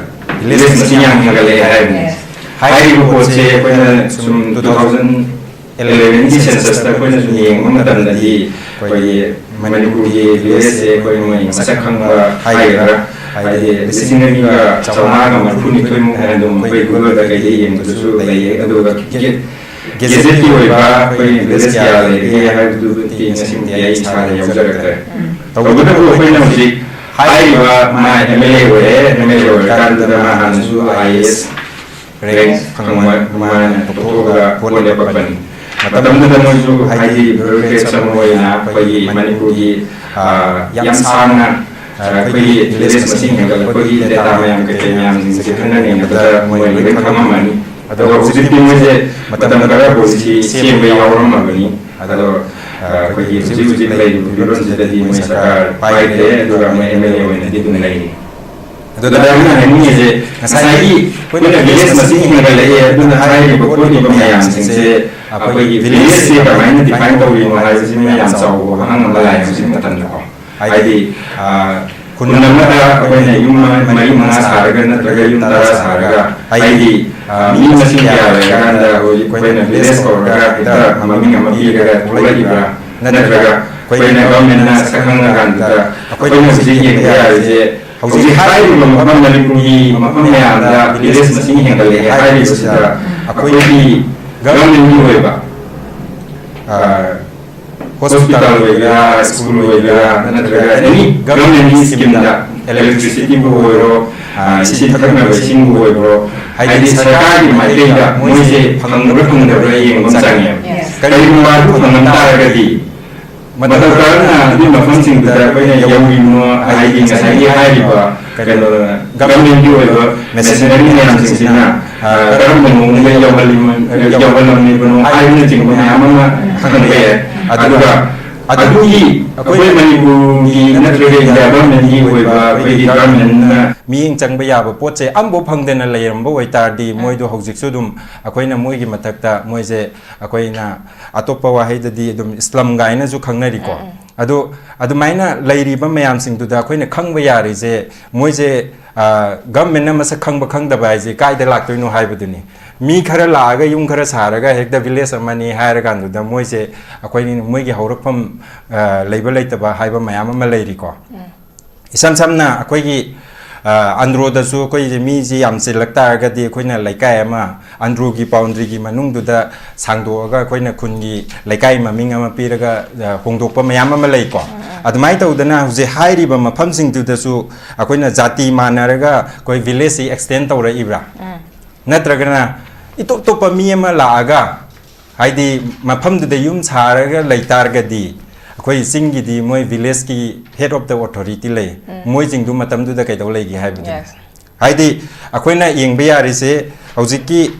village ꯃꯁꯤꯡ ꯌꯥꯝ ꯍꯦꯟꯒꯠꯂꯛꯑꯦ ꯍꯥꯏꯕꯅꯤ꯫ ꯍꯥꯏꯔꯤꯕ ꯄꯣꯠꯁꯦ ꯑꯩꯈꯣꯏꯅ ꯁꯨꯝ two thousand elevenꯒꯤ censusꯇ ꯑꯩꯈꯣꯏꯅ ꯁꯨꯝ ꯌꯦꯡꯕ ꯃꯇꯝꯗꯗꯤ ꯑꯩꯈꯣꯏꯒꯤ ꯃꯅꯤꯄꯨꯔꯒꯤ villageꯁꯦ ꯑꯩꯈꯣꯏ ꯃꯣꯏ ꯃꯁꯛ ꯈꯪꯕ ꯍꯥꯏꯒꯗ꯭ꯔꯥ, ꯍꯥꯏꯗꯤ ꯂꯤꯁꯤꯡ ꯑꯅꯤꯒ ꯆꯥꯝꯃꯉꯥꯒ ꯃꯔꯤꯐꯨꯅꯤꯊꯣꯏꯃꯨꯛ ꯍꯥꯏꯅ ꯑꯗꯨꯝ ꯑꯩꯈꯣꯏ Googleꯗ ꯀꯩꯗ ꯌꯦꯡꯕꯗꯁꯨ ꯂꯩꯌꯦ꯫ ꯑꯗꯨꯒ gazetteꯀꯤ ꯑꯣꯏꯕ ꯑꯩꯈꯣꯏ village ꯀꯌꯥ ꯂꯩꯔꯤꯒꯦ ꯍꯥꯏꯕꯗꯨꯗꯤ ꯉꯁꯤꯃꯛꯇꯤ ꯑꯩ ꯏꯁꯥꯗ ꯌꯥꯎꯖꯔꯛꯇ꯭ꯔꯦ꯫ ꯇꯧꯕꯇꯕꯨ ꯑꯩꯈꯣꯏꯅ ꯍꯧꯖꯤꯛ ꯍꯥꯏꯔꯤꯕ ꯃꯥ MLA ꯑꯣꯏꯔꯦ, MLA ꯑꯣꯏꯔꯀꯥꯟꯗꯨꯗ ꯃꯥ ꯍꯥꯟꯅꯁꯨ IAS rank ꯐꯪꯕ ꯃꯥꯅ ꯇꯣꯛꯊꯣꯛꯑꯒ ꯄꯣꯠ ꯂꯦꯞꯄꯛꯄꯅꯤ꯫ ꯃꯇꯝꯗꯨꯗ ꯃꯣꯏꯁꯨ ꯍꯥꯏꯗꯤ bureaucrats ꯑꯃ ꯑꯣꯏꯅ ꯑꯩꯈꯣꯏꯒꯤ ꯃꯅꯤꯄꯨꯔꯒꯤ, ꯑ, ꯌꯥꯝ ꯁꯥꯡꯅ, ꯑ, ꯑꯩꯈꯣꯏꯒꯤ village ꯃꯁꯤꯡ ꯍꯦꯟꯒꯠꯂꯛꯄꯒꯤ data ꯃꯌꯥꯝ ꯀꯩꯀꯩ ꯃꯌꯥꯝꯁꯤꯡꯁꯦ ꯈꯟꯅ ꯅꯩꯅꯕꯗ ꯃꯣꯏ ꯂꯣꯏ ꯈꯪꯉꯝꯃꯅꯤ꯫ ꯑꯗꯣ ꯍꯧꯖꯤꯛꯇꯤ ꯃꯣꯏꯁꯦ ꯃꯇꯝ ꯈꯔ ꯍꯧꯖꯤꯛꯇꯤ ꯁꯦꯝꯕ ꯌꯥꯎꯔꯝꯃꯕꯅꯤ꯫ ꯑꯗꯣ, ꯑ, ꯑꯩꯈꯣꯏꯒꯤ ꯍꯧꯖꯤꯛ ꯍꯧꯖꯤꯛ ꯂꯩꯔꯤꯕ ꯐꯤꯕꯝꯁꯤꯗꯗꯤ ꯃꯣꯏ ꯁꯔꯀꯥꯔ ꯄꯥꯏꯗ꯭ꯔꯦ, ꯑꯗꯨꯒ ꯃꯣꯏ MLA ꯑꯣꯏꯅꯗꯤ ꯑꯗꯨꯝ ꯂꯩꯔꯤ꯫ ꯑꯗꯨꯗ ꯑꯩꯅ ꯍꯥꯏꯅꯤꯡꯉꯤꯁꯦ, ꯉꯁꯥꯏꯒꯤ ꯑꯩꯈꯣꯏꯅ village ꯃꯁꯤꯡ ꯍꯦꯟꯒꯠꯂꯛꯑꯦ, ꯑꯗꯨꯅ ꯍꯥꯏꯔꯤꯕ ꯈꯣꯠꯂꯤꯕ ꯃꯌꯥꯝꯁꯤꯡꯁꯦ ꯑꯩꯈꯣꯏꯒꯤ villageꯁꯦ ꯀꯃꯥꯏꯅ define ꯇꯧꯔꯤꯅꯣ ꯍꯥꯏꯕꯁꯤꯃ ꯌꯥꯝ ꯆꯥꯎꯕ ꯋꯥꯍꯪ ꯑꯃ ꯂꯥꯛꯑꯦ ꯍꯧꯖꯤꯛ ꯃꯇꯝꯗꯀꯣ꯫ ꯍꯥꯏꯗꯤ, ꯑ, ꯈꯨꯟ ꯑꯃꯗ ꯑꯩꯈꯣꯏꯅ ꯌꯨꯝ ꯃꯔꯤ ꯃꯉꯥ ꯁꯥꯔꯒ ꯅꯠꯇ꯭ꯔꯒ ꯌꯨꯝ ꯇꯔꯥ ꯁꯥꯔꯒ, ꯍꯥꯏꯗꯤ, ꯑ, ꯃꯤ ꯃꯁꯤꯡ ꯀꯌꯥ ꯂꯩꯔꯀꯥꯟꯗ ꯍꯧꯖꯤꯛ ꯑꯩꯈꯣꯏꯅ ꯚꯤꯂꯦꯖ ꯀꯧꯔꯒ ꯍꯦꯛꯇ ꯃꯃꯤꯡ ꯑꯃ ꯄꯤꯔꯒ ꯊꯣꯛꯂꯛꯏꯕ꯭ꯔꯥ? ꯅꯠꯇ꯭ꯔꯒ ꯑꯩꯈꯣꯏꯅ ꯒꯚꯔꯟꯃꯦꯟꯠꯅ ꯁꯛꯈꯪꯉꯀꯥꯟꯗ ꯑꯩꯈꯣꯏꯅ ꯍꯧꯖꯤꯛ ꯌꯦꯡꯕ ꯌꯥꯔꯤꯁꯦ, ꯍꯧꯖꯤꯛ ꯍꯥꯏꯔꯤꯕ ꯃꯐꯝ, ꯃꯅꯤꯄꯨꯔꯒꯤ ꯃꯐꯝ ꯃꯌꯥꯝꯗ ꯚꯤꯂꯦꯖ ꯃꯁꯤꯡ ꯍꯦꯟꯒꯠꯂꯛꯑꯦ ꯍꯥꯏꯔꯤꯕꯁꯤꯗ ꯑꯩꯈꯣꯏꯒꯤ ꯒꯚꯔꯟꯃꯦꯟꯠꯀꯤ ꯑꯣꯏꯕ, ꯑ, ꯍꯣꯁꯄꯤꯇꯥꯜ ꯑꯣꯏꯒꯦꯔꯥ, ꯁ꯭ꯀꯨꯜ ꯑꯣꯏꯒꯦꯔꯥ, ꯅꯠꯇ꯭ꯔꯒ ꯑꯦꯅꯤ ꯒꯚꯔꯟꯃꯦꯟꯠꯀꯤ ꯁ꯭ꯀꯤꯝꯗ, ꯏꯂꯦꯛꯇ꯭ꯔꯤꯁꯤꯇꯤꯕꯨ ꯑꯣꯏꯔꯣ, ꯑ, ꯏꯁꯤꯡ ꯊꯛꯅꯕ ꯏꯁꯤꯡꯕꯨ ꯑꯣꯏꯔꯣ, ꯍꯥꯏꯗꯤ ꯁꯔꯀꯥꯔꯒꯤ ꯃꯥꯏꯀꯩꯗ ꯃꯣꯏꯁꯦ ꯐꯪꯕ꯭ꯔꯥ ꯐꯪꯗꯕ꯭ꯔꯥ ꯌꯦꯡꯕ ꯑꯃ ꯆꯪꯉꯦꯕ꯫ ꯀꯔꯤꯒꯨꯝꯕ ꯑꯗꯨ ꯐꯪꯉꯝ ꯇꯥꯔꯒꯗꯤ ꯃꯇꯧ ꯀꯔꯝꯅ ꯑꯗꯨꯒꯤ ꯃꯐꯝꯁꯤꯡꯗꯨꯗ ꯑꯩꯈꯣꯏꯅ ꯌꯧꯔꯤꯅꯣ, ꯍꯥꯏꯗꯤ ꯉꯁꯥꯏꯒꯤ ꯍꯥꯏꯔꯤꯕ ꯀꯩꯅꯣ, ꯒꯚꯔꯟꯃꯦꯟꯠꯀꯤ ꯑꯣꯏꯕ ꯃꯦꯁꯤꯅꯔꯤ ꯃꯌꯥꯝꯁꯤꯡꯁꯤꯅ, ꯑ, ꯀꯔꯝꯕ ꯃꯑꯣꯡꯗ ꯌꯧꯍꯜꯂꯤꯅꯣ, ꯌꯧꯍꯜꯂꯝꯂꯤꯕꯅꯣ ꯍꯥꯏꯕꯅꯆꯤꯡꯕ ꯃꯌꯥꯝ ꯑꯃ ꯈꯪꯕ ꯌꯥꯏ꯫ ꯑꯗꯨꯒ ꯑꯗꯨꯒꯤ ꯑꯩꯈꯣꯏ ꯃꯅꯤꯄꯨꯔꯒꯤ ꯅꯠꯇ꯭ꯔꯒ ꯏꯟꯗꯤꯌꯥ ꯒꯚꯔꯟꯃꯦꯟꯠꯀꯤ ꯑꯣꯏꯕ ꯑꯩꯈꯣꯏꯒꯤ ꯒꯚꯔꯟꯃꯦꯟꯠꯅ ꯃꯤꯠꯌꯦꯡ ꯆꯪꯕ ꯌꯥꯕ ꯄꯣꯠꯁꯦ ꯑꯃꯐꯥꯎ ꯐꯪꯗꯅ ꯂꯩꯔꯝꯕ ꯑꯣꯏꯇꯥꯔꯗꯤ, ꯃꯣꯏꯗꯣ ꯍꯧꯖꯤꯛꯁꯨ ꯑꯗꯨꯝ ꯑꯩꯈꯣꯏꯅ ꯃꯣꯏꯒꯤ ꯃꯊꯛꯇ ꯃꯣꯏꯁꯦ ꯑꯩꯈꯣꯏꯅ ꯑꯇꯣꯞꯄ ꯋꯥꯍꯩꯗꯗꯤ ꯑꯗꯨꯝ ꯁ꯭ꯂꯝ ꯀꯥꯏꯅꯁꯨ ꯈꯪꯅꯔꯤꯀꯣ꯫ ꯑꯗꯣ ꯑꯗꯨꯃꯥꯏꯅ ꯂꯩꯔꯤꯕ ꯃꯌꯥꯝꯁꯤꯡꯗꯨꯗ ꯑꯩꯈꯣꯏꯅ ꯈꯪꯕ ꯌꯥꯔꯤꯁꯦ, ꯃꯣꯏꯁꯦ, ꯑ, ꯒꯚꯔꯟꯃꯦꯟꯠꯅ ꯃꯁꯛ ꯈꯪꯕ ꯈꯪꯗꯕ ꯍꯥꯏꯁꯦ ꯀꯥꯏꯗ ꯂꯥꯛꯇꯣꯏꯅꯣ ꯍꯥꯏꯕꯗꯨꯅꯤ꯫ ꯃꯤ ꯈꯔ ꯂꯥꯛꯑꯒ ꯌꯨꯝ ꯈꯔ ꯁꯥꯔꯒ ꯍꯦꯛꯇ ꯚꯤꯂꯦꯖ ꯑꯃꯅꯤ ꯍꯥꯏꯔꯀꯥꯟꯗꯨꯗ ꯃꯣꯏꯁꯦ ꯑꯩꯈꯣꯏ ꯃꯣꯏꯒꯤ ꯍꯧꯔꯛꯐꯝ, ꯑ, ꯂꯩꯕ ꯂꯩꯇꯕ ꯍꯥꯏꯕ ꯃꯌꯥꯝ ꯑꯃ ꯂꯩꯔꯤꯀꯣ꯫ ꯏꯁꯝ ꯁꯝꯅ ꯑꯩꯈꯣꯏꯒꯤ, ꯑ, ꯑꯟꯗ꯭ꯔꯣꯗꯁꯨ ꯑꯩꯈꯣꯏꯁꯦ ꯃꯤꯁꯤ ꯌꯥꯝ ꯆꯤꯜꯂꯛ ꯇꯥꯔꯒꯗꯤ ꯑꯩꯈꯣꯏꯅ ꯂꯩꯀꯥꯏ ꯑꯃ ꯑꯟꯗ꯭ꯔꯣꯒꯤ ꯕꯥꯎꯟꯗ꯭ꯔꯤꯒꯤ ꯃꯅꯨꯡꯗꯨꯗ ꯁꯥꯡꯗꯣꯛꯑꯒ ꯑꯩꯈꯣꯏꯅ ꯈꯨꯟꯒꯤ ꯂꯩꯀꯥꯏ ꯃꯃꯤꯡ ꯑꯃ ꯄꯤꯔꯒ, ꯑ, ꯍꯣꯡꯗꯣꯛꯄ ꯃꯌꯥꯝ ꯑꯃ ꯂꯩꯀꯣ꯫ ꯑꯗꯨꯃꯥꯏꯅ ꯇꯧꯗꯅ ꯍꯧꯖꯤꯛ ꯍꯥꯏꯔꯤꯕ ꯃꯐꯝꯁꯤꯡꯗꯨꯗꯁꯨ ꯑꯩꯈꯣꯏꯅ ꯖꯥꯇꯤ ꯃꯥꯟꯅꯔꯒ ꯑꯩꯈꯣꯏ ꯚꯤꯂꯦꯖꯁꯤ ꯑꯦꯛꯁꯇꯦꯟ ꯇꯧꯔꯛꯏꯕ꯭ꯔꯥ? ꯅꯠꯇ꯭ꯔꯒꯅ ꯏꯇꯣꯞ ꯇꯣꯞꯄ ꯃꯤ ꯑꯃ ꯂꯥꯛꯑꯒ, ꯍꯥꯏꯗꯤ ꯃꯐꯝꯗꯨꯗ ꯌꯨꯝ ꯁꯥꯔꯒ ꯂꯩ ꯇꯥꯔꯒꯗꯤ, ꯑꯩꯈꯣꯏ ꯆꯤꯡꯒꯤꯗꯤ ꯃꯣꯏ ꯚꯤꯂꯦꯖꯀꯤ head of the authority ꯂꯩ, ꯃꯣꯏꯁꯤꯡꯗꯨ ꯃꯇꯝꯗꯨꯗ ꯀꯩꯗꯧ ꯂꯩꯒꯦ ꯍꯥꯏꯕꯗꯨꯅꯤ꯫ Yes. ꯍꯥꯏꯗꯤ ꯑꯩꯈꯣꯏꯅ ꯌꯦꯡꯕ ꯌꯥꯔꯤꯁꯦ, ꯍꯧꯖꯤꯛꯀꯤ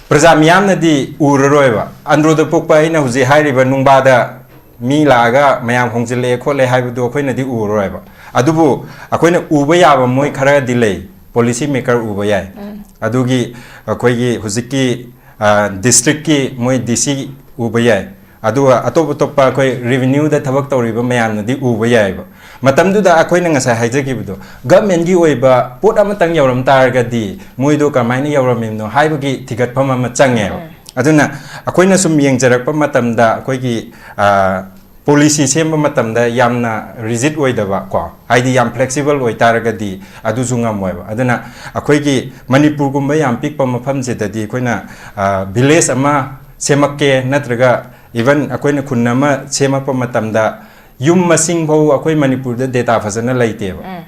ꯄ꯭ꯔꯖꯥ ꯃꯤꯌꯥꯝꯅꯗꯤ ꯎꯔꯔꯣꯏꯕ꯫ ꯑꯟꯗ꯭ꯔꯣꯗ ꯄꯣꯛꯄ ꯑꯩꯅ ꯍꯧꯖꯤꯛ ꯍꯥꯏꯔꯤꯕ ꯅꯨꯡꯕꯥꯗ ꯃꯤ ꯂꯥꯛꯑꯒ ꯃꯌꯥꯝ ꯍꯣꯡꯖꯤꯜꯂꯛꯑꯦ ꯈꯣꯠꯂꯦ ꯍꯥꯏꯕꯗꯨ ꯑꯩꯈꯣꯏꯅꯗꯤ ꯎꯔꯔꯣꯏꯕ꯫ ꯑꯗꯨꯕꯨ ꯑꯩꯈꯣꯏꯅ ꯎꯕ ꯌꯥꯕ ꯃꯣꯏ ꯈꯔꯗꯤ ꯂꯩ, policy maker ꯎꯕ ꯌꯥꯏ꯫ ꯑꯗꯨꯒꯤ ꯑꯩꯈꯣꯏꯒꯤ ꯍꯧꯖꯤꯛꯀꯤ, ꯑ, districtꯀꯤ ꯃꯣꯏ D C ꯎꯕ ꯌꯥꯏ꯫ ꯑꯗꯨꯒ ꯑꯇꯣꯞ ꯑꯇꯣꯞꯄ ꯑꯩꯈꯣꯏ revenueꯗ ꯊꯕꯛ ꯇꯧꯔꯤꯕ ꯃꯌꯥꯝꯅꯗꯤ ꯎꯕ ꯌꯥꯏꯑꯕ꯫ ꯃꯇꯝꯗꯨꯗ ꯑꯩꯈꯣꯏꯅ ꯉꯁꯥꯏ ꯍꯥꯏꯖꯈꯤꯕꯗꯣ, ꯒꯚꯔꯟꯃꯦꯟꯠꯀꯤ ꯑꯣꯏꯕ ꯄꯣꯠ ꯑꯃꯇꯪ ꯌꯧꯔꯝ ꯇꯥꯔꯒꯗꯤ ꯃꯣꯏꯗꯣ ꯀꯃꯥꯏꯅ ꯌꯧꯔꯝꯃꯤꯕꯅꯣ ꯍꯥꯏꯕꯒꯤ ꯊꯤꯒꯠꯐꯝ ꯑꯃ ꯆꯪꯉꯦꯕ꯫ ꯎꯝ꯫ ꯑꯗꯨꯅ ꯑꯩꯈꯣꯏꯅ ꯁꯨꯝ ꯌꯦꯡꯖꯔꯛꯄ ꯃꯇꯝꯗ, ꯑꯩꯈꯣꯏꯒꯤ, ꯑ, ꯄꯣꯂꯤꯁꯤ ꯁꯦꯝꯕ ꯃꯇꯝꯗ ꯌꯥꯝꯅ ꯔꯤꯖꯤꯗ ꯑꯣꯏꯗꯕ ꯀꯣ, ꯍꯥꯏꯗꯤ ꯌꯥꯝ ꯐ꯭ꯂꯦꯛꯁꯤꯕꯜ ꯑꯣꯏꯇꯥꯔꯒꯗꯤ ꯑꯗꯨꯁꯨ ꯉꯝꯃꯣꯏꯕ꯫ ꯑꯗꯨꯅ ꯑꯩꯈꯣꯏꯒꯤ ꯃꯅꯤꯄꯨꯔꯒꯨꯝꯕ ꯌꯥꯝ ꯄꯤꯛꯄ ꯃꯐꯝꯁꯤꯗꯗꯤ ꯑꯩꯈꯣꯏꯅ, ꯑ, ꯚꯤꯂꯦꯖ ꯑꯃ ꯁꯦꯝꯃꯛꯀꯦ, ꯅꯠꯇ꯭ꯔꯒ ꯏꯚꯟ ꯑꯩꯈꯣꯏꯅ ꯈꯨꯟ ꯑꯃ ꯁꯦꯝꯃꯛꯄ ꯃꯇꯝꯗ ꯌꯨꯝ ꯃꯁꯤꯡ ꯐꯥꯎ ꯑꯩꯈꯣꯏ ꯃꯅꯤꯄꯨꯔꯗ ꯗꯦꯇꯥ ꯐꯖꯅ ꯂꯩꯇꯦꯕ꯫ ꯎꯝ꯫